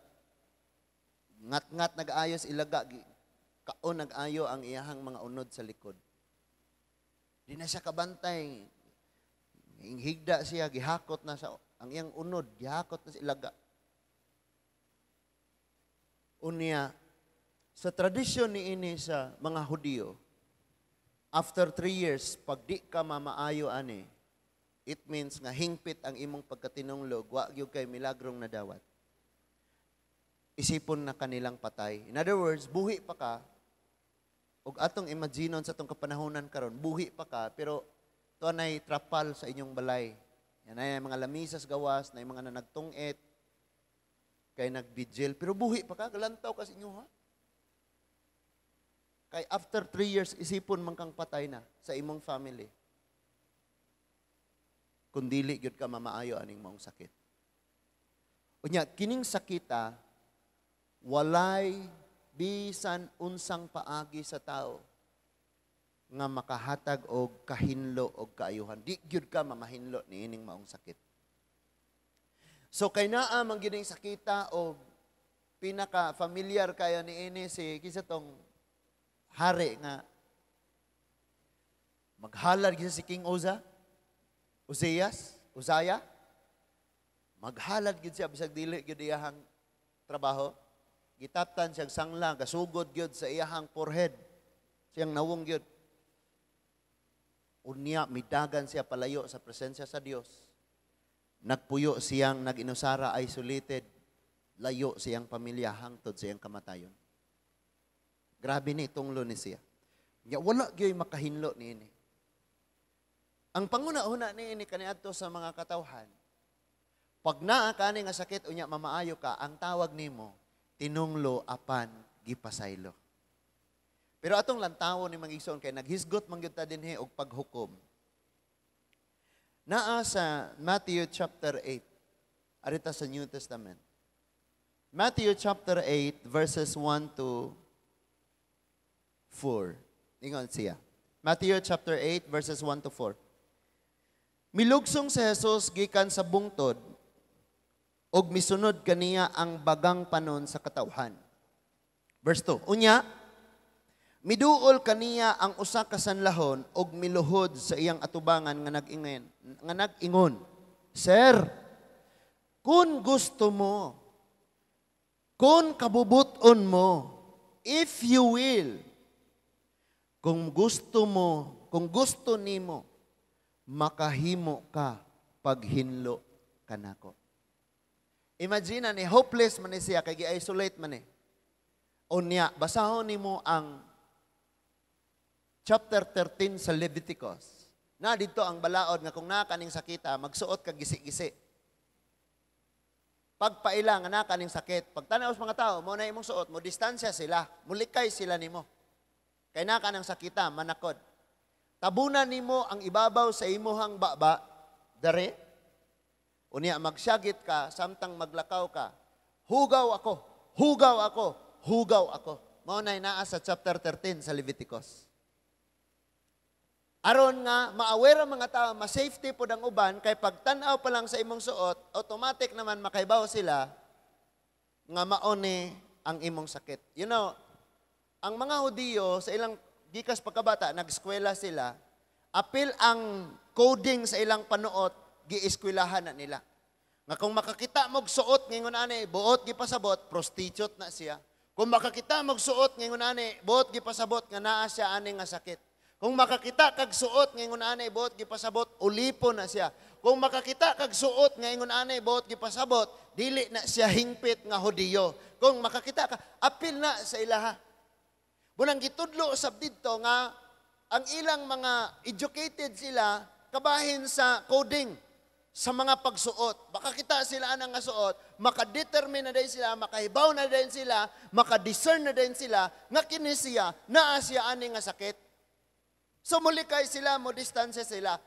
Ngat-ngat nag-ayos ilaga, kaon nag-ayo ang iyahang mga unod sa likod. Di na siya kabantay. Higda siya, gihakot na sa ang iyang unod, gihakot na sa ilaga. Unya, sa tradisyon ni ini sa mga Hudiyo, after 3 years, pag di ka mamaayo ani, it means nga hingpit ang imong pagkatinunglog, wa gyud kay milagrong nadawat. Isipon na kanilang patay. In other words, buhi pa ka, ug atong imaginon sa atong kapanahonan karon, buhi pa ka, pero tuanay trapal sa inyong balay. Yan ay mga lamisas gawas, na mga nanagtungit, kay nagbigil, pero buhi pa ka, galantaw ka sa inyo ha. Kay after 3 years, isipon man kang patay na sa imong family. Kung dili gyud ka mamaayo aning maong sakit. Unya, kining sakita, walay bisan unsang paagi sa tao nga makahatag og kahinlo og kaayuhan. Di gyud ka mamahinlo niining maong sakit. So kay naa man gyud ning sakita og pinaka familiar kayo niini si kinsa tong hari nga maghalad gyud si King Uza, Uzias, Uzaya. Maghalad gyud siya bisag dili gyud iyahang trabaho. Gitaptan siyang sangla, gasugod gyud sa iyahang forehead. Siyang nawong gyud. Unya, midagan siya palayo sa presensya sa Dios. Nagpuyo siyang nag-inusara, isolated. Layo siyang pamilya hangtod siyang kamatayon. Grabe ni tunglo ni siya. Nya wala gyud makahinlo niini. Ang panguna-una niini kaniadto sa mga katawhan, pag naa kani nga sakit unya mamaayo ka, ang tawag nimo tinunglo apan gipasaylo. Pero atong lantawon ni mga igsoon kay naghisgot man gyud ta dinhi og paghukom. Naa sa Matthew chapter 8, arita sa New Testament. Matthew chapter 8 verses 1 to 4. Ingon siya. Matthew chapter 8 verses 1 to 4. Milugsong si Jesus gikan sa bungtod ug misunod kaniya ang bagang panon sa katawhan. Verse 2. Unya, miduol kaniya ang usa ka sanlahon ug miluhod sa iyang atubangan nga nag-ingon, "Sir, kung gusto mo, kung kabubuton mo, if you will, kung gusto mo, kung gusto nimo, makahimo ka paghinlo kanako." Imagine ni hopeless man ni siya kay gi-isolate man ni. Unya, basahon nimo ang chapter 13 sa Leviticus. Na dito ang balaod nga kung naa kaning sakita, magsuot ka gisi-gisi. Pagpaila nga naa kaning sakit, pagtanaw sa mga tao, mo na imong suot, mo distansya sila, mulikay sila nimo. Kay naa ka ng sakita, manakod. Tabunan nimo ang ibabaw sa imuhang baba, dere. Unya magsyagit ka samtang maglakaw ka. "Hugaw ako, hugaw ako, hugaw ako." Mao na naa sa chapter 13 sa Leviticus. Aron nga ma-aware ang mga tao, ma-safety pod ang uban kay pagtan-aw pa lang sa imong suot, automatic naman makaibaw sila nga mao ni ang imong sakit. Ang mga Hudiyo sa ilang gikas pagkabata, nag-eskwela sila, apil ang coding sa ilang panuot, gieskwelahan na nila. Nga kung makakita mo suot ngingon ani, buot gipasabot, prostitute na siya. Kung makakita mo suot ngingon ani, buot gipasabot nga naa siya ani nga sakit. Kung makakita kag suot ngingon ani, buot gipasabot, ulipon na siya. Kung makakita kag suot ngingon ani, buot gipasabot, dili na siya hingpit nga Hudiyo. Kung makakita ka, apil na sa ilaha. Bunang gitudlo sab didto nga ang ilang mga educated sila kabahin sa coding sa mga pagsuot. Baka kita sila anang nga suot, makadetermine na din sila, makahibaw na din sila, makadiscern na din sila, nga kini siya, naa siya ani nga sakit. So mulikay sila, mo distansya sila.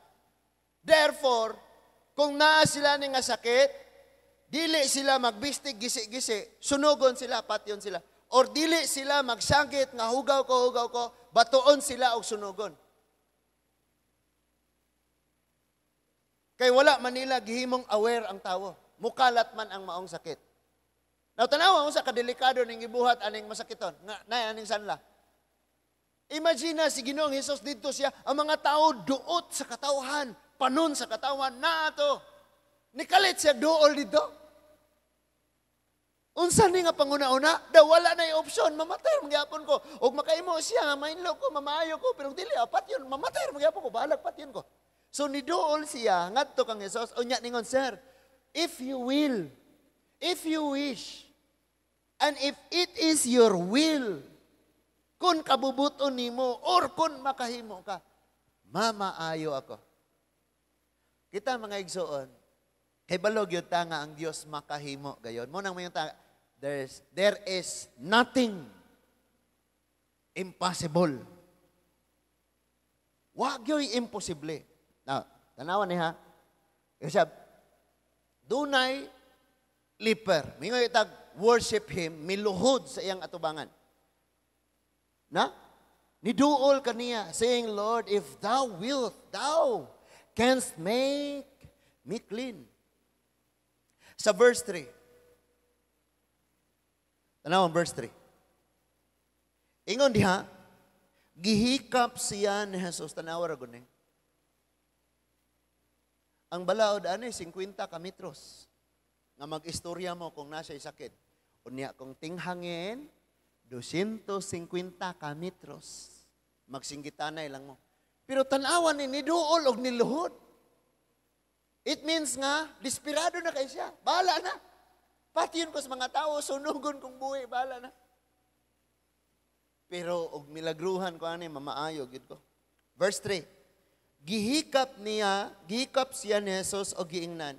Therefore, kung naa sila ni nga sakit, dili sila magbistig gisi-gisi, sunugon sila, patyon sila. Or dili sila magsagit nga "Hugaw ko, hugaw ko," batuon sila og sunugon. Kay wala man nila gihimong aware ang tawo. Mukalat man ang maong sakit. Now, tanawa mo sa kadelikado ning gibuhat aning masakiton, nga nay aning sanla. Imagine na si Ginoong Hesus didto siya, ang mga tao duot sa katawhan, panon sa katawan, naa to. Nikalit siya duol didto. Unsa ni nga panguna-una? Daw wala na yung option, mamatay magyapon ko. Og makaimo siya nga mainlo ko, mamaayo ko, pero dili patyon, mamatay magyapon ko, bahalag patyon ko. So niduol siya ngadto kang Hesus, unya ningon, "Sir, if you will, if you wish, and if it is your will, kung kabubuton nimo or kung makahimo ka, mamaayo ako." Kita mga igsoon, kay balog yun ta nga ang Dios makahimo gayon. Mo nang mayon ta, there is nothing impossible. Wa gyoy imposible. Now, tanawan ni ha. Kasi dunay leper. Mingoy tag worship him, miluhod sa iyang atubangan. Na? Niduol kaniya, saying, "Lord, if thou wilt, thou canst make me clean." Sa verse 3. Tanawan verse 3. Ingon diha, gihikap siya ni Jesus. Tanawa ra gud ni. Ang balaod ani 50 ka metros nga mag-istorya mo kung nasa sakit. Unya kung tinghangin 250 ka metros. Magsinggitanay lang mo. Pero tan-awan ni niduol og niluhod. It means nga, desperado na kay siya. Bahala na. Patyon ko sa mga tao, sunugon kong buhi, bahala na. Pero og milagruhan ko ani, mamaayo gyud ko. Verse 3. Gihikap niya, gihikap siya ni Jesus og giingnan,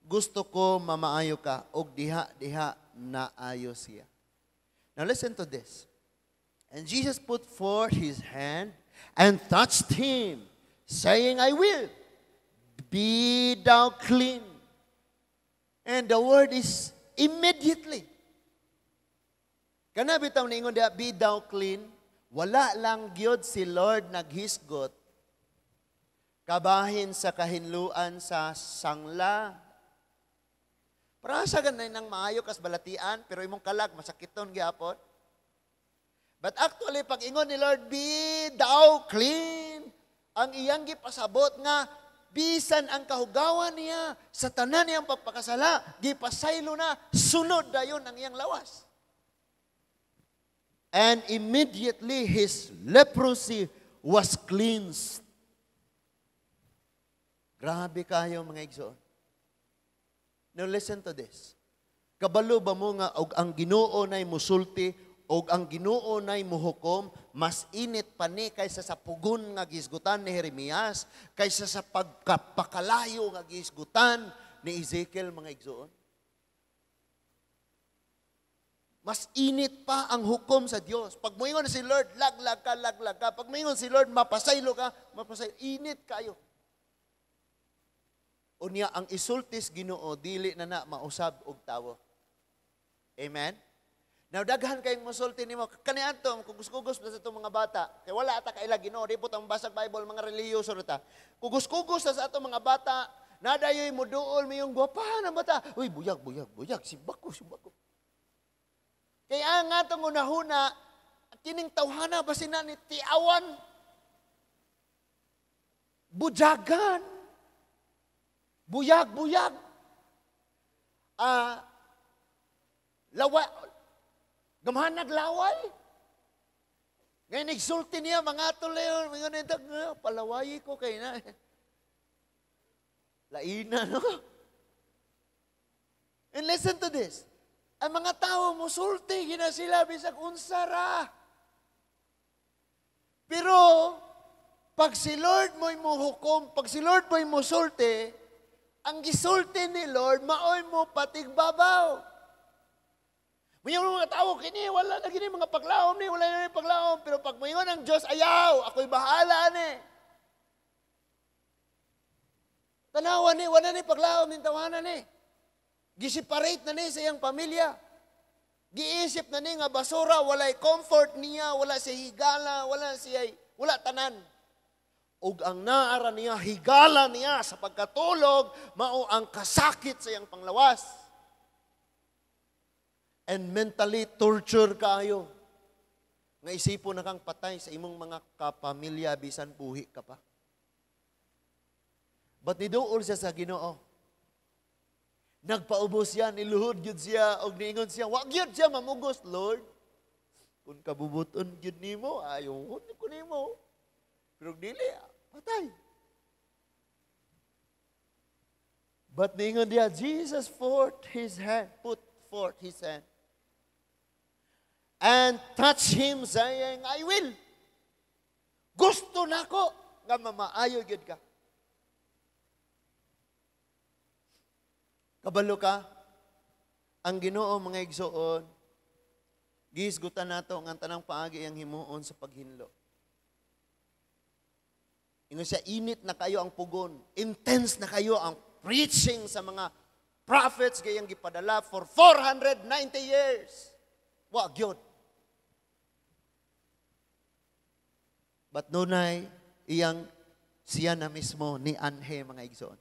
"Gusto ko, mamaayo ka," og diha-diha naayo siya. Now listen to this. And Jesus put forth his hand and touched him, saying, "I will. Be thou clean." And the word is immediately. Kana bitaw niingon diha, "Be thou clean," wala lang gyud si Lord naghisgot kabahin sa kahinluan sa sangla. Para sa ganay nang maayo kas balatian, pero imong kalag masakiton gyapon. But actually, pag ingon ni Lord, "Be thou clean," ang iyang gipasabot nga, bisan ang kahugawan niya sa tanan niyang pagpakasala, gipasaylo na, sunod dayon ang iyang lawas. And immediately his leprosy was cleansed. Grabe kayo, mga igsoon. Now listen to this. Kabalo ba mo nga og ang Ginoo nay musulti og ang Ginoo nay muhukom, mas init pa ni kaysa sa pugon nga gisgutan ni Jeremias, kaysa sa pagkapakalayo nga gisgutan ni Ezekiel, mga igsoon? Mas init pa ang hukom sa Dios. Pag moingon si Lord, laglag ka, laglag ka. Pag moingon si Lord, mapasaylo ka, mapasaylo. Init kayo. Unya ang isultis Ginoo dili na na mausab og tawo. Amen. Now daghan kayong musulti nimo kaniadto kugos-kugos na sa itong mga bata. Kay wala ata kaila Ginoo, di po basag Bible, mga relihiyoso ta. Kugos-kugos na sa atong mga bata, nadayoy moduol mayong gwapahan ang bata. Uy, buyag, buyag, buyag, sibako, sibako. Kaya ang atong unahuna, kining tawhana basin na ni tiawan, bujagan, buyag, buyag. Lawa, gamhanag laway. Ngayon, nagsulti niya, mga tuloy, mga nito, palawayi ko kay na. Laina, no? And listen to this. Ang mga tao musulti, gina sila, bisag unsara. Pero, pag si Lord mo'y muhukom, pag si Lord mo'y musulti, ang gisulti ni Lord, maoy mo patigbabaw. May mga tao, kini, wala na kini, mga paglaom ni, wala na paglaom. Pero pag moingon ang Diyos, "Ayaw, ako'y bahala ni. Tanawan ni, wala ni paglaom ni tawanan ni. Giseparate na ni sa iyang pamilya. Giisip na ni nga basura, walay comfort niya, wala siya higala, wala siya, wala tanan. Ug ang naara niya, higala niya sa pagkatulog, mao ang kasakit sa iyang panglawas. And mentally torture kaayo. Nga isipon na kang patay sa imong mga kapamilya bisan buhi ka pa. But niduol siya sa Ginoo. Nagpaubos siya, niluhod gyud siya, og niingon siya, wa gyud siya mamugos, "Lord, kung kabubuton gyud nimo, ayohon ko nimo. Pero dili, patay." But niingon diya, Jesus forth his hand, put forth his hand, and touch him, saying, "I will. Gusto nako nga mamaayo gyud ka." Kabalo ka, ang Ginoo, mga igsoon, gihisgutan nato nga ang tanang paagi ang himuon sa paghinlo. Ingon siya, init na kayo ang pugon, intense na kayo ang preaching sa mga prophets gayang gipadala for 490 years. Wa gyud. But nunay iyang siya na mismo ni anhe, mga igsoon.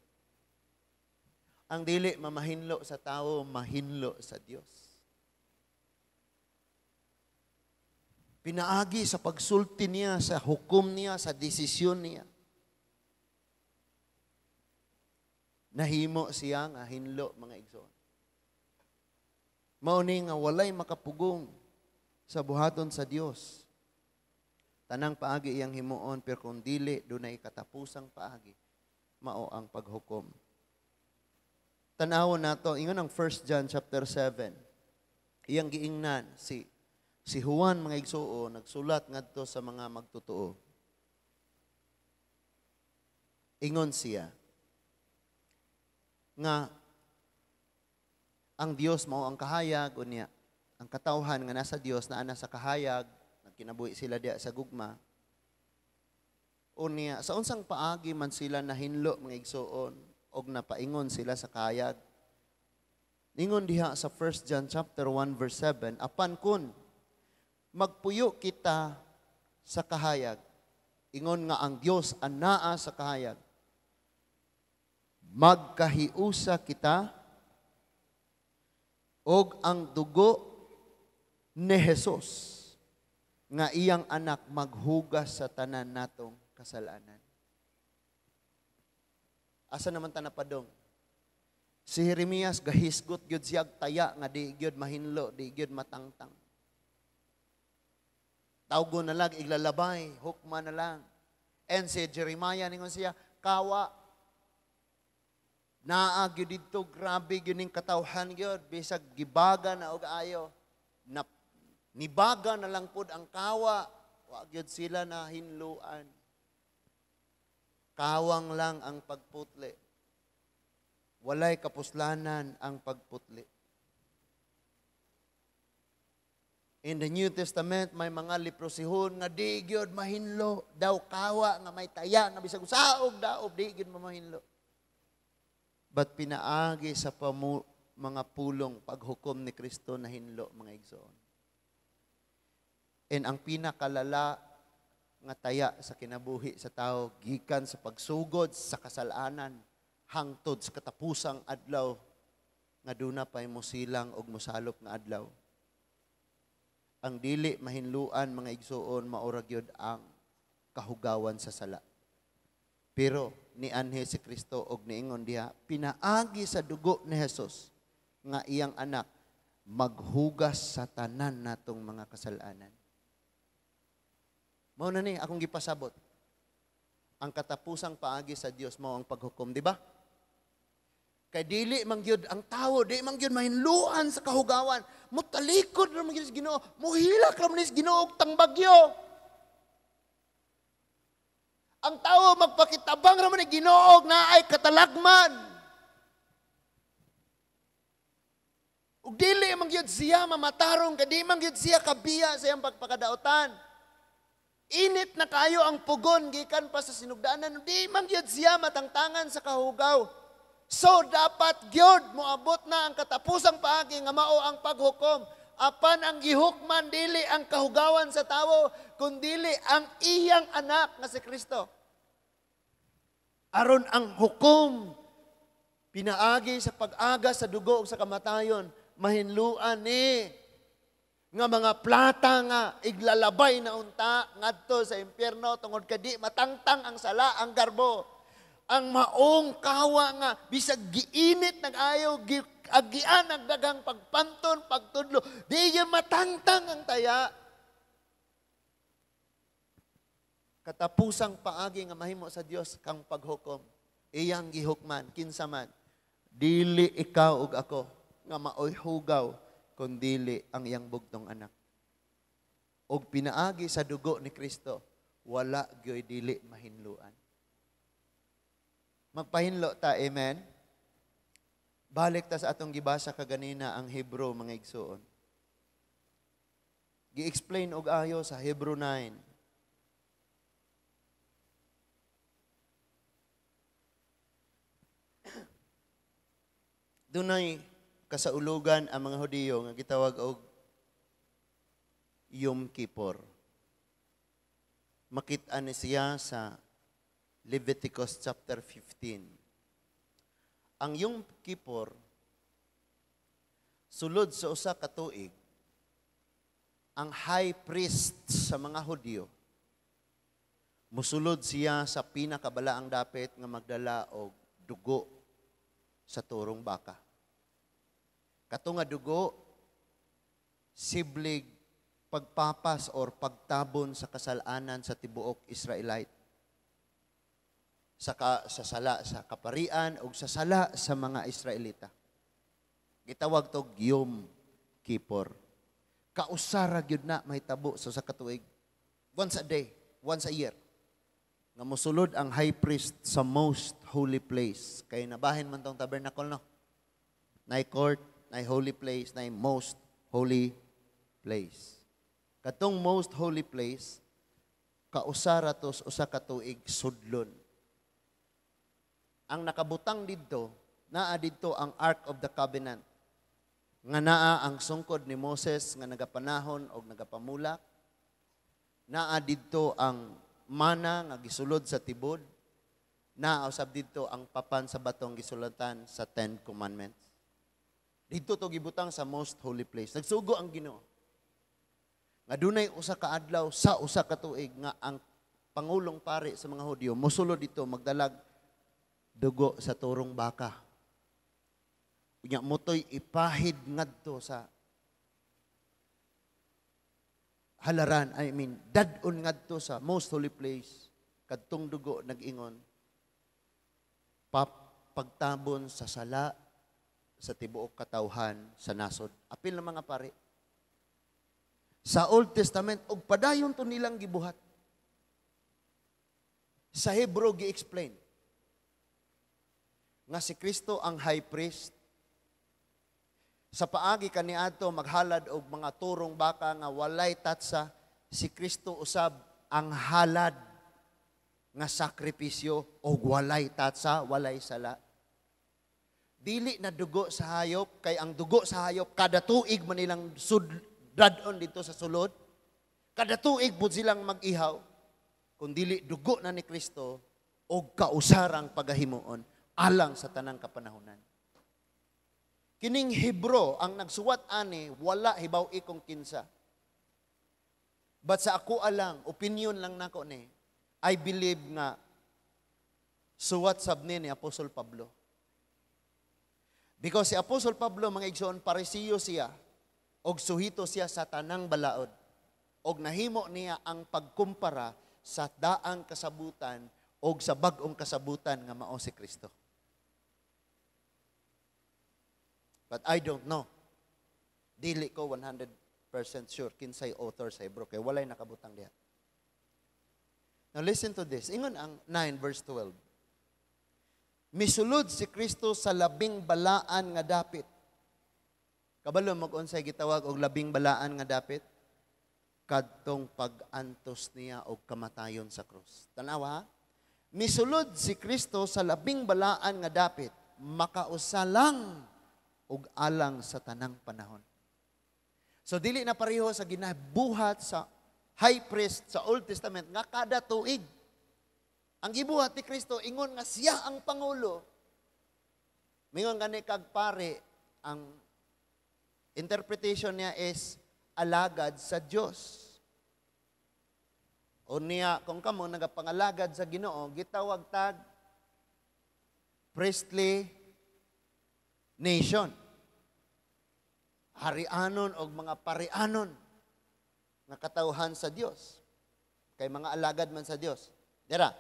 Ang dili mamahinlo sa tao, mahinlo sa Dios. Pinaagi sa pagsulti niya, sa hukom niya, sa desisyon niya. Nahimo siya nga hinlo, mga igsoon. Mao ni nga walay makapugong sa buhaton sa Dios. Tanang paagi iyang himuon, pero kung dili dunay katapusang paagi, mao ang paghukom. Tanawon nato, ingon ang 1 John chapter 7. Iyang giingnan si Juan, mga igsuon, nagsulat ngadto sa mga magtotoo. Ingon siya nga ang Dios mao ang kahayag, unya ang katawhan nga nasa Dios naa na sa kahayag, nagkinabuhi sila diya sa gugma. Unya sa unsang paagi man sila nahinlo, mga igsuoon, og napaingon sila sa kahayag? Ingon diha sa 1 John chapter 1 verse 7, apan kun magpuyo kita sa kahayag, ingon nga ang Dios anaa sa kahayag, magkahiusa kita, og ang dugo ni Jesus nga iyang anak maghugas sa tanan natong kasalanan. Asa naman ta napadong? Si Jeremias gahisgot gyud siya taya nga di gyud mahinlo, di gyud matangtang. Tawgo na lang iglalabay, hukma na lang. And si Jeremiah ningon siya, kawa naa gyud didto, grabe gyud ning katawhan gyud, bisag gibaga na og ayo. Na, nibaga na lang pud ang kawa, wa gyud sila na hinluan. Kawang lang ang pagputli. Walay kapuslanan ang pagputli. In the New Testament, may mga leprosihon nga di gyud mahinlo, daw kawa nga may taya nga bisag usaog daob di gyud mahinlo. But pinaagi sa mga pulong paghukom ni Kristo na hinlo, mga igsoon. And ang pinakalala nga taya sa kinabuhi sa tao gikan sa pagsugod sa kasalanan hangtod sa katapusang adlaw nga duna pay mosilang og mosalop nga adlaw. Ang dili mahinluan, mga igsoon, maura gyud ang kahugawan sa sala. Pero nianhi si Kristo og niingon diha, pinaagi sa dugo ni Jesus nga iyang anak maghugas sa tanan natong mga kasalanan. Mao na ni akong gipasabot. Ang katapusang paagi sa Dios mao ang paghukom, di ba? Kay dili man gyud ang tawo, di man gyud mahinluan sa kahugawan. Motalikod ra man gyud sa Ginoo, mohilak ra man sa Ginoo og tangbagyo. Ang tawo magpakitabang ra man ni Ginoo og naay katalagman. Ug dili man gyud siya mamatarong, kay di man gyud siya kabiya sa iyang pagpakadaotan. Init na kayo ang pugon gikan pa sa sinugdanan, di man gyud siya matangtangan sa kahugaw. So dapat gyud moabot na ang katapusang paagi nga mao ang paghukom. Apan ang gihukman dili ang kahugawan sa tawo, kundili ang iyang anak nga si Kristo. Aron ang hukom pinaagi sa pag-aga sa dugo ug sa kamatayon, mahinluan ni nga mga plata nga iglalabay na unta ngadto sa impyerno tungod kay di matangtang ang sala, ang garbo. Ang maong kawa nga bisag giinit nag-ayo, agian ang daghang pagpanton, pagtudlo, di gyud matangtang ang taya. Katapusang paagi nga mahimo sa Dios kang paghukom, iyang gihukman kinsa man, dili ikaw ug ako nga maoy hugaw, kun dili ang iyang bugtong anak. Og pinaagi sa dugo ni Kristo, wala gyoy dili mahinluan. Magpahinlo ta, amen? Balik ta sa atong gibasa kaganina ang Hebrew, mga igsoon. Gi-explain og ayo sa Hebrew 9. Dunay kasaulugan ang mga Hudiyo nga gitawag og Yom Kippur. Makit-an ni siya sa Leviticus chapter 15. Ang Yom Kippur sulod sa usa ka tuig, ang high priest sa mga Hudiyo musulod siya sa pinakabalaang dapit nga magdala og dugo sa turong baka. Kato nga dugo siblig pagpapas or pagtabon sa kasalanan sa tibuok Israelite. Sa sala sa kaparian o sa sala sa mga Israelita. Gitawag to Yom Kippur. Kausara gyud na mahitabo sa katuig. Once a day, once a year. Nga mosulod ang high priest sa most holy place. Kay nabahin man tong tabernacle, no? Nay court, nay holy place, nay most holy place. Katong most holy place, kausa ra to usa ka tuig sudlon. Ang nakabutang didto, naa didto ang Ark of the Covenant. Nga naa ang sungkod ni Moses nga nagapanahon og nagapamulak. Naa didto ang mana nga gisulod sa tibod. Naa usab didto ang papan sa batong gisulatan sa Ten Commandments. Didto to gibutang sa most holy place. Nagsugo ang Ginoo nga dunay usa ka adlaw sa usa ka tuig nga ang pangulong pari sa mga Hudyo mosulod dito, magdalag dugo sa turong baka. Unya motoy ipahid ngadto sa halaran, I mean, dad-on ngadto sa most holy place kadtong dugo nag-ingon pagtabon sa sala sa tibuok katawhan sa nasod. Apil ng mga pari. Sa Old Testament, og padayon to nilang gibuhat. Sa Hebrew gi-explain nga si Kristo ang high priest. Sa paagi kaniadto maghalad og mga turong baka nga walay tatsa, si Kristo usab ang halad nga sakripisyo og walay tatsa, walay sala. Dili na dugo sa hayop, kay ang dugo sa hayop kada tuig man nilang dad-on dito sa sulod. Kada tuig pud silang mag-ihaw. Kung dili dugo na ni Kristo og kausarang pagahimuon alang sa tanang kapanahonan. Kining Hebro ang nagsuwat ani, wala hibaw ikong kinsa. But sa ako alang, opinion lang nako ni, I believe nga suwat sab ni Apostol Pablo. Because si Apostol Pablo, mga igsoon, Parisiyo siya, og suhito siya sa tanang balaod. Og nahimo niya ang pagkumpara sa daang kasabutan og sa bag-ong kasabutan nga mao si Kristo. But I don't know. Dili ko 100% sure kinsay author sa Hebrew kay walay nakabutang diha. Now listen to this. Ingon ang 9 verse 12. Misulod si Kristo sa labing balaan nga dapit. Kabalo mo kung unsay gitawag og labing balaan nga dapit? Kadtong pag-antos niya og kamatayon sa krus. Tanawa ha? Misulod si Kristo sa labing balaan nga dapit, makausa lang og alang sa tanang panahon. So dili na pareho sa ginabuhat sa high priest sa Old Testament nga kada tuig. Ang gibuhat ni Kristo, ingon nga siya ang pangulo. Mingon gani kag pare, ang interpretation niya is alagad sa Dios. O niya, kung kamo nagapangalagad sa Ginoo, gitawag tag priestly nation. Harianon og mga parianon nga katawhan sa Dios. Kay mga alagad man sa Dios. Dira,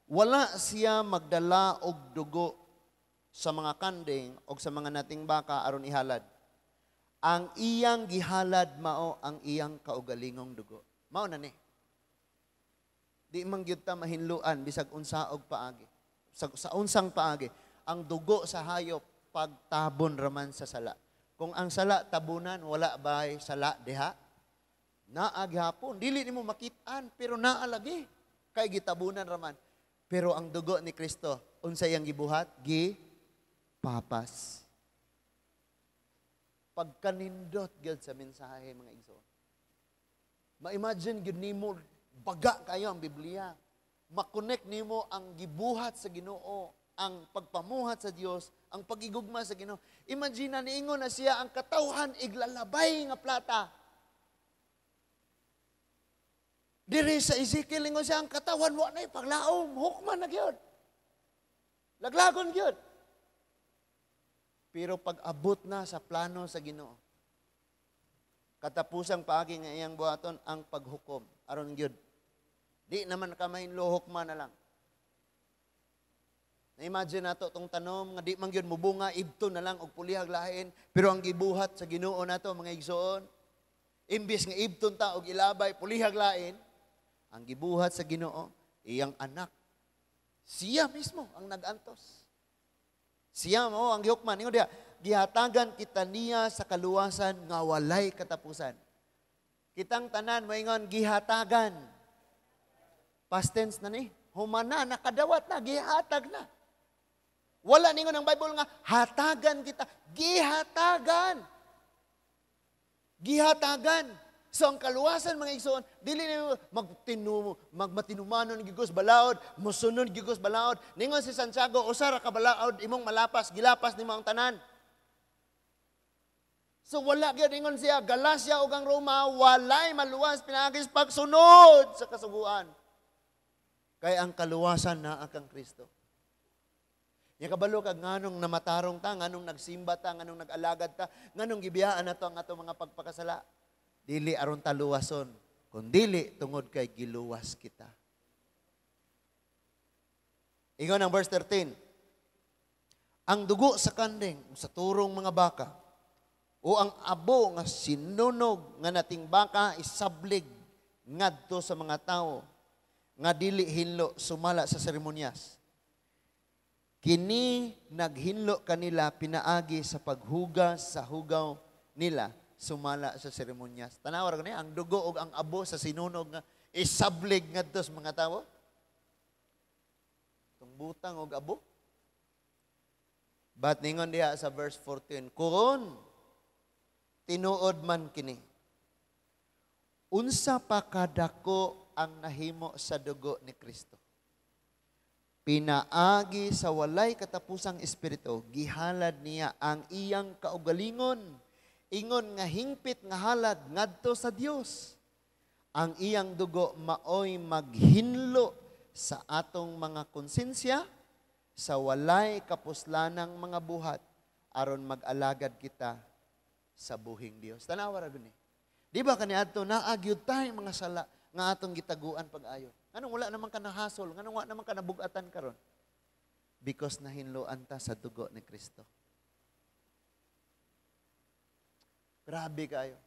wala siya magdala og dugo sa mga kanding og sa mga nating baka aron ihalad. Ang iyang gihalad mao ang iyang kaugalingong dugo. Mao na ni. Di man gyud ta mahinluan bisag unsa og paagi. Sa unsang paagi, ang dugo sa hayop pagtabon raman sa sala. Kung ang sala tabunan, wala bay sala diha? Naa gihapon, dili nimo makit-an pero naa lagi kay gitabunan raman. Pero ang dugo ni Kristo, unsa iyang gibuhat? Gi papas. Pagkanindot gyud sa mensahe, mga igsoon. Ma-imagine gyud nimo, baga kayo ang Biblia. Makonect nimo ang gibuhat sa Ginoo, ang pagpamuhat sa Dios, ang pagigugma sa Ginoo. Imagine na niingon na siya ang katawhan iglalabay nga plata. Diri sa Ezekiel ingon siya ang katawan wa nay paglaom, hukman na gyud. Laglagon gyud. Pero pag abot na sa plano sa Ginoo, katapusang paagi nga iyang buhaton ang paghukom aron gyud. Di naman ka mahinlo, hukman na lang. Na-imagine nato tong tanom nga di man gyud mubunga, ibto na lang og pulihag lain, pero ang gibuhat sa Ginoo nato, mga igsoon, imbis nga ibton ta og ilabay pulihag lain, ang gibuhat sa Ginoo, Iyang anak. Siya mismo ang nag-antos. Siya mo ang gihukman. Ingon diha, gihatagan kita niya sa kaluwasan nga walay katapusan. Kitang tanan moingon, "Gihatagan." Past tense na ni. Humana, nakadawat na, gihatag na. Wala ningon ang Bible nga hatagan kita, gihatagan. Gihatagan. So ang kaluwasan, mga igsoon, dili ni magtinu magmatinumanon gigos balaod, mosunod gigos balaod. Ningon si Santiago, usa ra ka balaod imong malapas, gilapas nimo ang tanan. So wala gyud, ingon siya, Galacia ug ang Roma walay maluwas pinaagi sa pagsunod sa kasuguan. Kay ang kaluwasan naa kang Kristo. Nya kabalo kag nganong namatarong ta, nganong nagsimba ta, nganong nag-alagad ta, nganong gibiyaan nato ang atong mga pagpakasala. Dili aron taluwason, kundili tungod kay giluwas kita. Ingon ang verse 13, ang dugo sa kanding, sa turong mga baka, o ang abo nga sinunog nga nating baka isablig ngadto sa mga tawo nga dili hinlo sumala sa seremonyas. Kini naghinlo kanila pinaagi sa paghugas sa hugaw nila sumala sa seremonyas. Tanawa ra gani ang dugo ug ang abo sa sinunog nga isablig ngadto sa mga tawo. Tung butang og abo. But ningon diha sa verse 14, kung tinuod man kini, unsa pa kadako ang nahimo sa dugo ni Kristo? Pinaagi sa walay katapusang espiritu, gihalad niya ang iyang kaugalingon, ingon nga hingpit nga halad ngadto sa Dios. Ang iyang dugo maoy maghinlo sa atong mga konsensya sa walay kapuslanang mga buhat aron mag-alagad kita sa buhing Dios. Tanawa ra guni. Di ba kaniadto naa gyud tay mga sala nga atong gitaguan pag-ayo? Nganong wala naman ka nahasol? Nganong wala naman ka nabugatan karon? Because nahinloan ta sa dugo ni Kristo. Grabe kayo.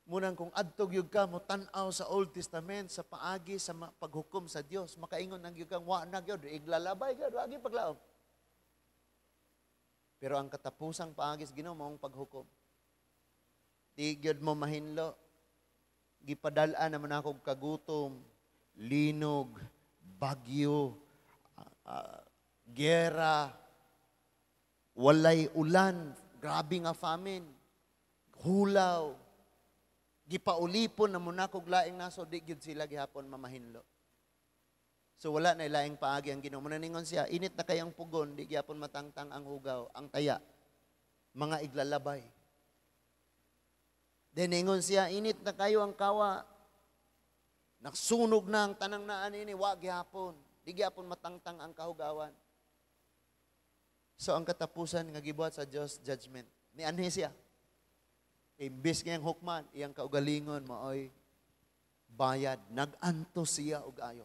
Munang kung adto gyud ka mo tan-aw sa Old Testament sa paagi sa paghukom sa Dios, makaingon ang gyud kang wa na gyud, iglalabay gyud, wa gyud paglaom. Pero ang katapusang paagi sa Ginoo maong paghukom. Di gyud mo mahinlo. Gipadal-an naman ako kagutom, linog, bagyo, gera, walay ulan, grabe nga famine, hulaw. Gipaulipon na muna kog laing naso, di gyud sila gihapon mamahinlo. So wala na laing paagi ang Ginoo. Muna ningon siya, init na kayang pugon, di gihapon matangtang ang hugaw, ang taya, mga iglalabay. Then ningon siya, init na kayo ang kawa, nagsunog na ang tanang naan ini, wa gihapon, di gihapon matangtang ang kahugawan. So ang katapusan nga gibuhat sa Dios, judgment. Ni anhi siya. Imbis ngayang hukman, iyang kaugalingon maoy bayad. Nag-antos siya og ayo.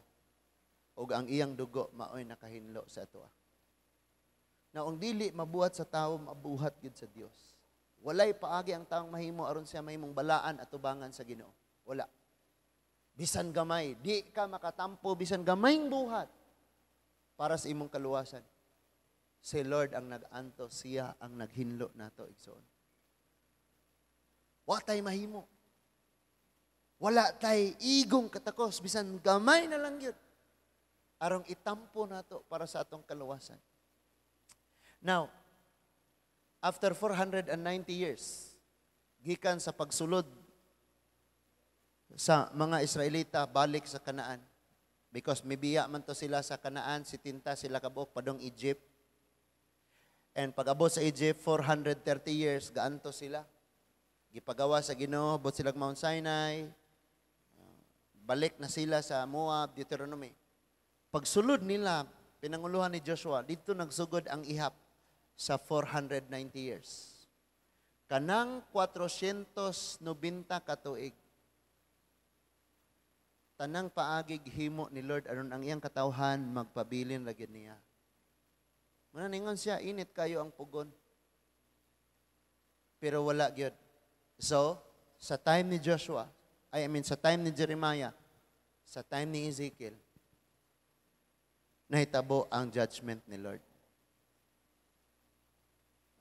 Og ang iyang dugo maoy nakahinlo sa atoa. Na ang dili mabuhat sa tawo, mabuhat gyud sa Dios. Walay paagi ang taong mahimo aron siya mahimong balaan at tubangan sa Ginoo. Wala. Bisan gamay, di ka makatampo bisan gamayng buhat para sa imong kaluwasan. Si Lord ang nag-antos, siya ang naghinlo nato, igsoon. Wa tay mahimo. Wala tay igong katakos bisan gamay na lang gyud arong itampo nato para sa atong kaluwasan. Now, after 490 years, gikan sa pagsulod sa mga Israelita balik sa Kanaan, because mibiya man to sila sa Kanaan, sitinta sila kabuok padong Egypt. And pag-abot sa Egypt, 430 years, gaanto sila. Gipagawa sa Ginoo, abot sila Mount Sinai, balik na sila sa Moab, Deuteronomy. Pagsulod nila, pinanguluhan ni Joshua, dito nagsugod ang ihap sa 490 years. Kanang 490 katuig, tanang paagig himo ni Lord aron ang iyang katawhan magpabilin ra gyud niya. Muna ningon siya, init kayo ang pugon. Pero wala gyud. So, sa time ni Joshua, I mean sa time ni Jeremiah, Sa time ni Ezekiel, nahitabo ang judgment ni Lord.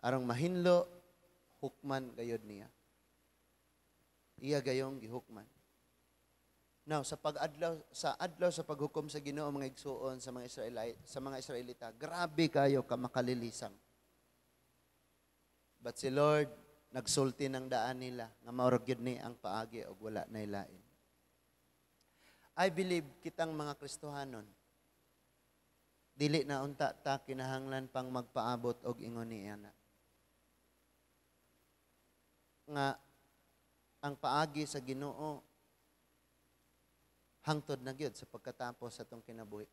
Arong mahinlo, hukman gayod niya. Iya gayong gihukman. Now, sa pag-adlaw sa adlaw sa paghukom sa Ginoo, mga igsuon, sa mga Israelita, grabe kayo ka makalilisang. But si Lord nagsulti ng daan nila nga mao ra gyud ni ang paagi og wala nay lain. I believe kitang mga Kristohanon, dili na unta ta kinahanglan pang magpaabot og ingon ni ana. Nga ang paagi sa Ginoo hangtod na gyud sa pagkatapos sa atong kinabuhi.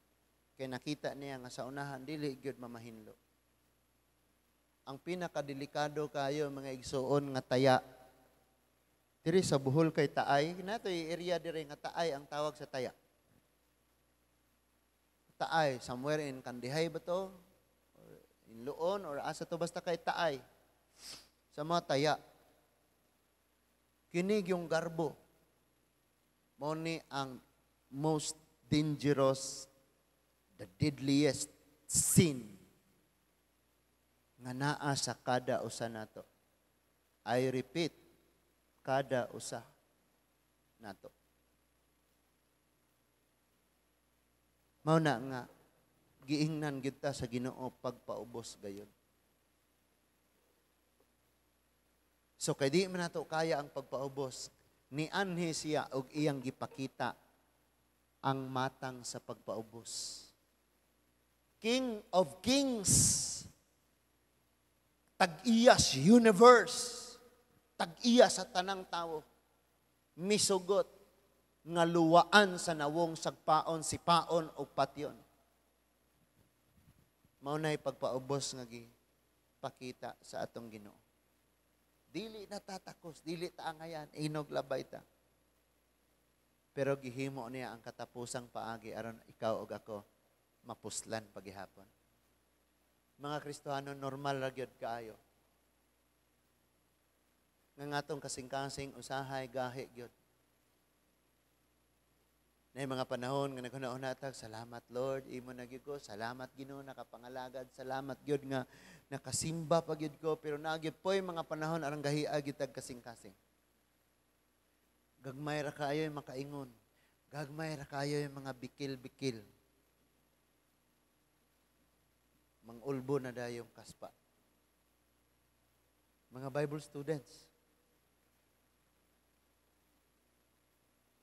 Kay nakita niya nga sa unahan dili gyud mamahinlo. Ang pinakadelikado kayo, mga igsuon, nga taya diri sa Bohol kay Taay, natoy area diri nga Taay ang tawag sa taya. Taay, somewhere in Kandihay ba to? Or in Loon or asa to, basta kay Taay. Sa mga taya. Kini yung garbo. Mao ni ang most dangerous, the deadliest sin nga naa sa kada usa nato. I repeat, kada usa nato. Mao na nga giingnan gyud ta sa Ginoo pagpaubos gayon. So kay di man nato kaya ang pagpaubos, nianhi siya og iyang gipakita ang matang sa pagpaubos. King of Kings, tag-iya sa universe, tag-iya sa tanang tawo, misugot nga luwaan sa nawong sagpaon, sipaon o patyon. Mao na'y pagpaubos nga gipakita sa atong Ginoo. Dili na tatakos, dili ta angayan, inog labay ta. Pero gihimo niya ang katapusang paagi aron ikaw ug ako mapuslan pagihapon. Mga Kristohano, normal ra gyud kaayo nga ngatong kasing-kasing usahay gahi gyud. Nay mga panahon nga naghuna-huna tag, "Salamat Lord, imo na gyud ko, salamat Ginoo nakapangalagad, salamat gyud nga nakasimba pa gyud ko," pero naa gyud poy mga panahon arang gahia gyud tag kasing-kasing. Gagmay ra kaayo yung makaingon. Gagmay ra kaayo yung mga bikil-bikil. Mangulbo na dayong kaspa. Mga Bible students.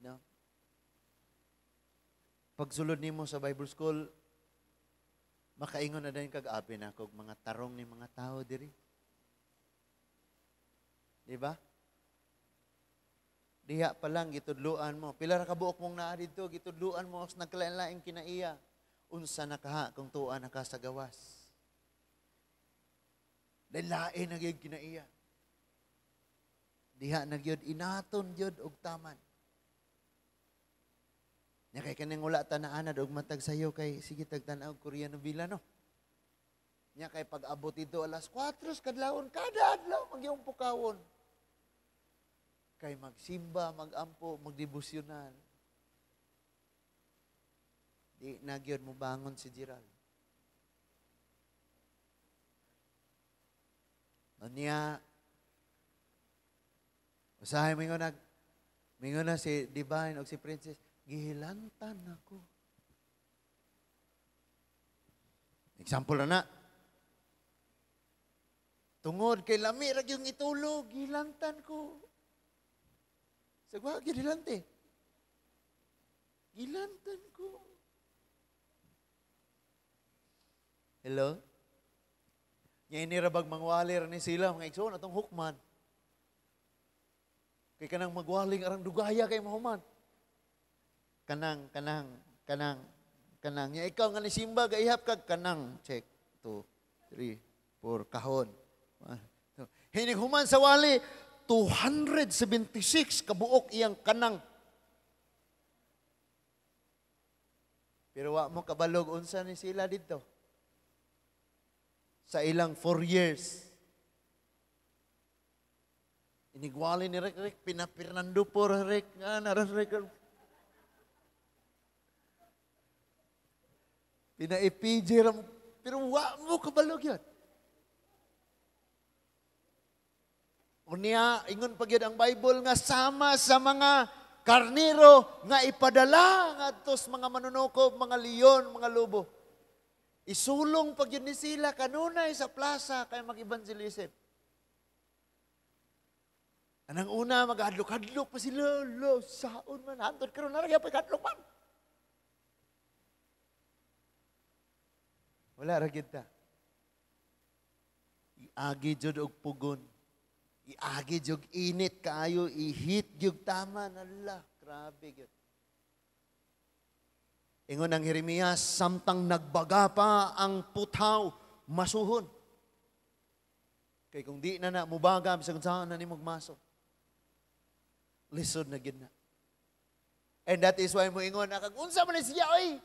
No? Pagsulod nimo sa Bible school, makaingon na din kag abi na kog mga tarong ni mga tao diri. Di ba? Diha pa lang gitudluan mo. Pila ra ka buok mong naa didto, gitudluan mo sa nagkalain-laing kinaiya. Unsa na kaha kung tuwa na ka sa gawas? Lain na gyud kinaiya. Diha na gyud inaton gyud og taman. Nya kay kaning wala ta naanad og matag sayo kay sige tag tan-aw Korean novela, no. Nya kay pag-abot dito alas 4 kadlawon kada adlaw magyong pukawon. Kay magsimba, magampo, magdevosyonal. Di na gyud mo bangon si Gerald. Unya, usahay mingon na si Divine o si Princess, "Gihilantan ako." Example na na. Tungod kay lami ra gyud itulog, gihilantan ko. Sagwa gyud hilante. Gilantan ko. Hello? Nya ini ra bag mangwali ra ni sila mga igsoon atong hukman. Kay kanang magwaling arang dugaya kay mahuman. Kanang, kanang, kanang, kanang. Nya ikaw nga nisimba gaihap kag kanang. Check, 2, 3, 4, kahon. 1, 2. Hinig human sa wali, 276 kabuok iyang kanang. Pero wa mo kabalog unsa ni sila didto. Sa ilang 4 years. Inigwali ni Rick, Rick, pinapirnando po Rick, nga, naras Rick. Pina-PJ ra mo, pero wa mo kabalo gyud. Unya, ingon pa gyud ang Bible nga sama sa mga karniro nga ipadala ngadto sa mga manunukob, mga leon, mga lobo. Isulong pa gyud ni sila kanunay sa plaza kay mag-evangelism. Anang una, maghadlok-hadlok pa sila. Lo, saon man, hantod karon na gyapon hadlok man. Wala ra gyud ta. Iagi jud og pugon. Iagi jud init kaayo, i-hit jud tama nala. Grabe gyud. Ingon ang Jeremias, samtang nagbaga pa ang puthaw, masuhon. Kay kung di na na mubaga, bisag unsaon na nimo maso. Lisod na gyud na. And that is why mo ingon, kag unsa man siya oy.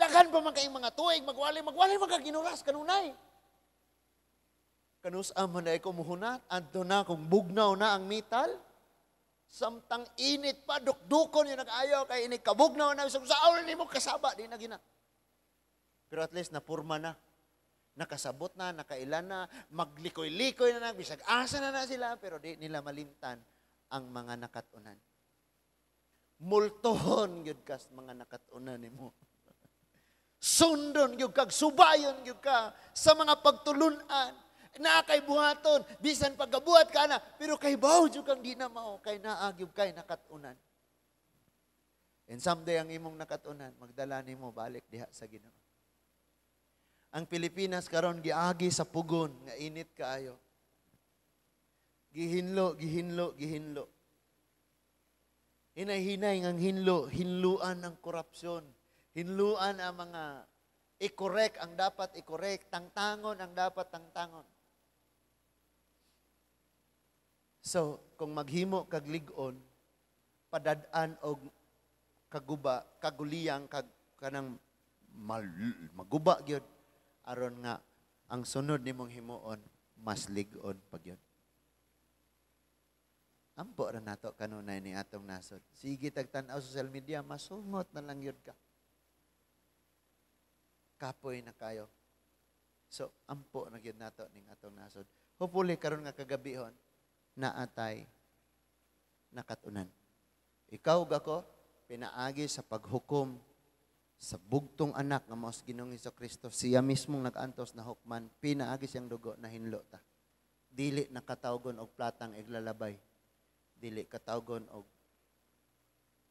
Daghan pa man kayong mga tuig, magwali man kag ginuras kanunay. Kanus-a man na ikaw muhunat, adto na kung bugnaw na ang metal. Samtang init pa, dukdukon yung nag-ayaw, kay init kabugnaw na, bisag sa nimo kasaba, di na gina. Pero at least napurma na. Nakasabot na, nakailan na, maglikoy-likoy na, bisag asa na na sila, pero di nila malimtan ang mga nakatunan. Multohon gyud kas mga nakatunan nimo. Sundon gyud kag subayon gyud ka sa mga pagtulunan. Naa kay buhaton, bisan pagkabuhat ka na, pero kay baw jud kang di na mao, kay naa gyud kay nakatunan. And someday ang imong nakatunan, magdala nimo balik diha sa Ginoo. Ang Pilipinas karon giagi sa pugon nga init kaayo. Gihinlo, gihinlo, gihinlo. Hinay-hinay ngang hinlo, hinluan ang korupsyon. Hinluan ang mga i-correct ang dapat i-correct, tangtangon ang dapat tangtangon. So, kung maghimo kag lig-on, padad-an og kaguba, kaguliyang kag kanang maguba gyud aron nga ang sunod nimong himuon mas lig-on pa gyud. Ampo ra nato kanunay ni atong nasod. Sige tag tan-aw social media, masungot na lang gyud ka. Kapoy na kayo. So, ampo na gyud nato ning atong nasod. Hopefully karon nga kagabihon naatay nakatunan. Ikaw gako pinaagi sa paghukom sa bugtong anak nga mao sa Ginoong Hesukristo, siya mismong nag-antos na hukman, pinaagi siyang dugo na hinlo ta. Dili nakatawgon og platang iglalabay. Dili katawgon og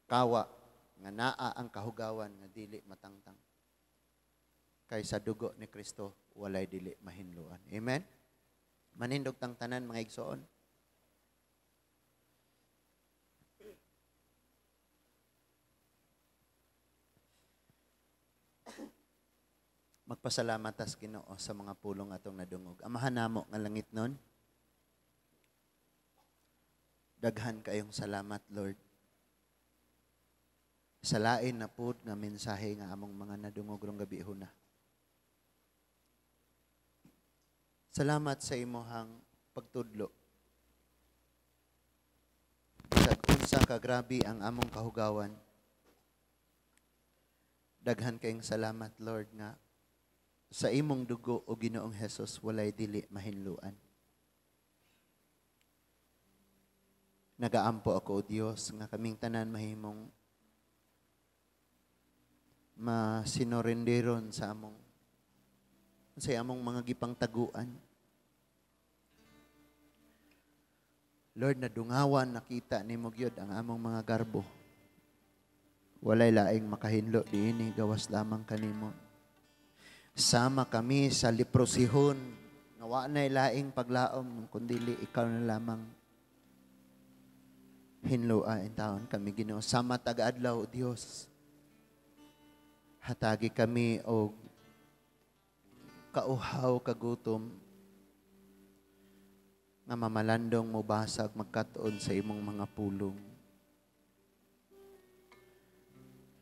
kawa nga naa ang kahugawan nga dili matangtang. Kay sa dugo ni Kristo walay dili mahinloan. Amen. Manindog tang tanan mga igsoon. Magpasalamat tas Ginoo sa mga pulong atong nadungog. Amahan namo nga langit nun. Daghan kayong salamat, Lord. Sa lain na pud nga mensahe nga among mga nadungog rong gabi huna. Salamat sa imuhang pagtudlo. Bisag unsa ka grabe ang among kahugawan. Daghan kayong salamat, Lord, nga sa imong dugo o Ginoong Hesus walay dili mahinluan. Nagaampo ako, O Dios, nga kaming tanan mahimong masinorenderon sa among mga gipangtaguan. Lord, nadungawan nakita nimo gyud ang among mga garbo. Walay laing makahinlo diini, gawas lamang kanimo. Sama kami sa leprosihon nga wa nay laing paglaom kundili ikaw na lamang hinloa in taon kami, Ginoo. Sama taga-adlaw, Dios, hatagi kami og kauhaw kagutom nga mamalandong mobasag magkat-on sa imong mga pulong.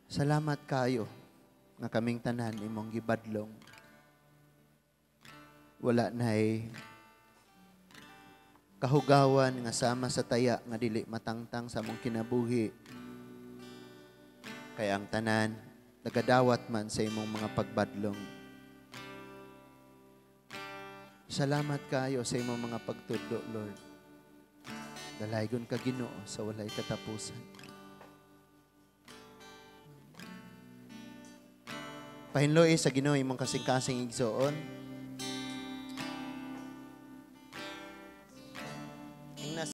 Salamat kayo nga kaming tanan imong gibadlong. Wala na'y kahugawan nga sama sa taya nga dili matangtang sa among kinabuhi. Kaya ang tanan Nagadawat man sa imong mga pagbadlong. Salamat kayo sa imong mga pagtudlo, Lord. Dalaygon ka, Ginoo, sa walay katapusan. Pahinloi sa Ginoo imong kasing-kasing igsoon.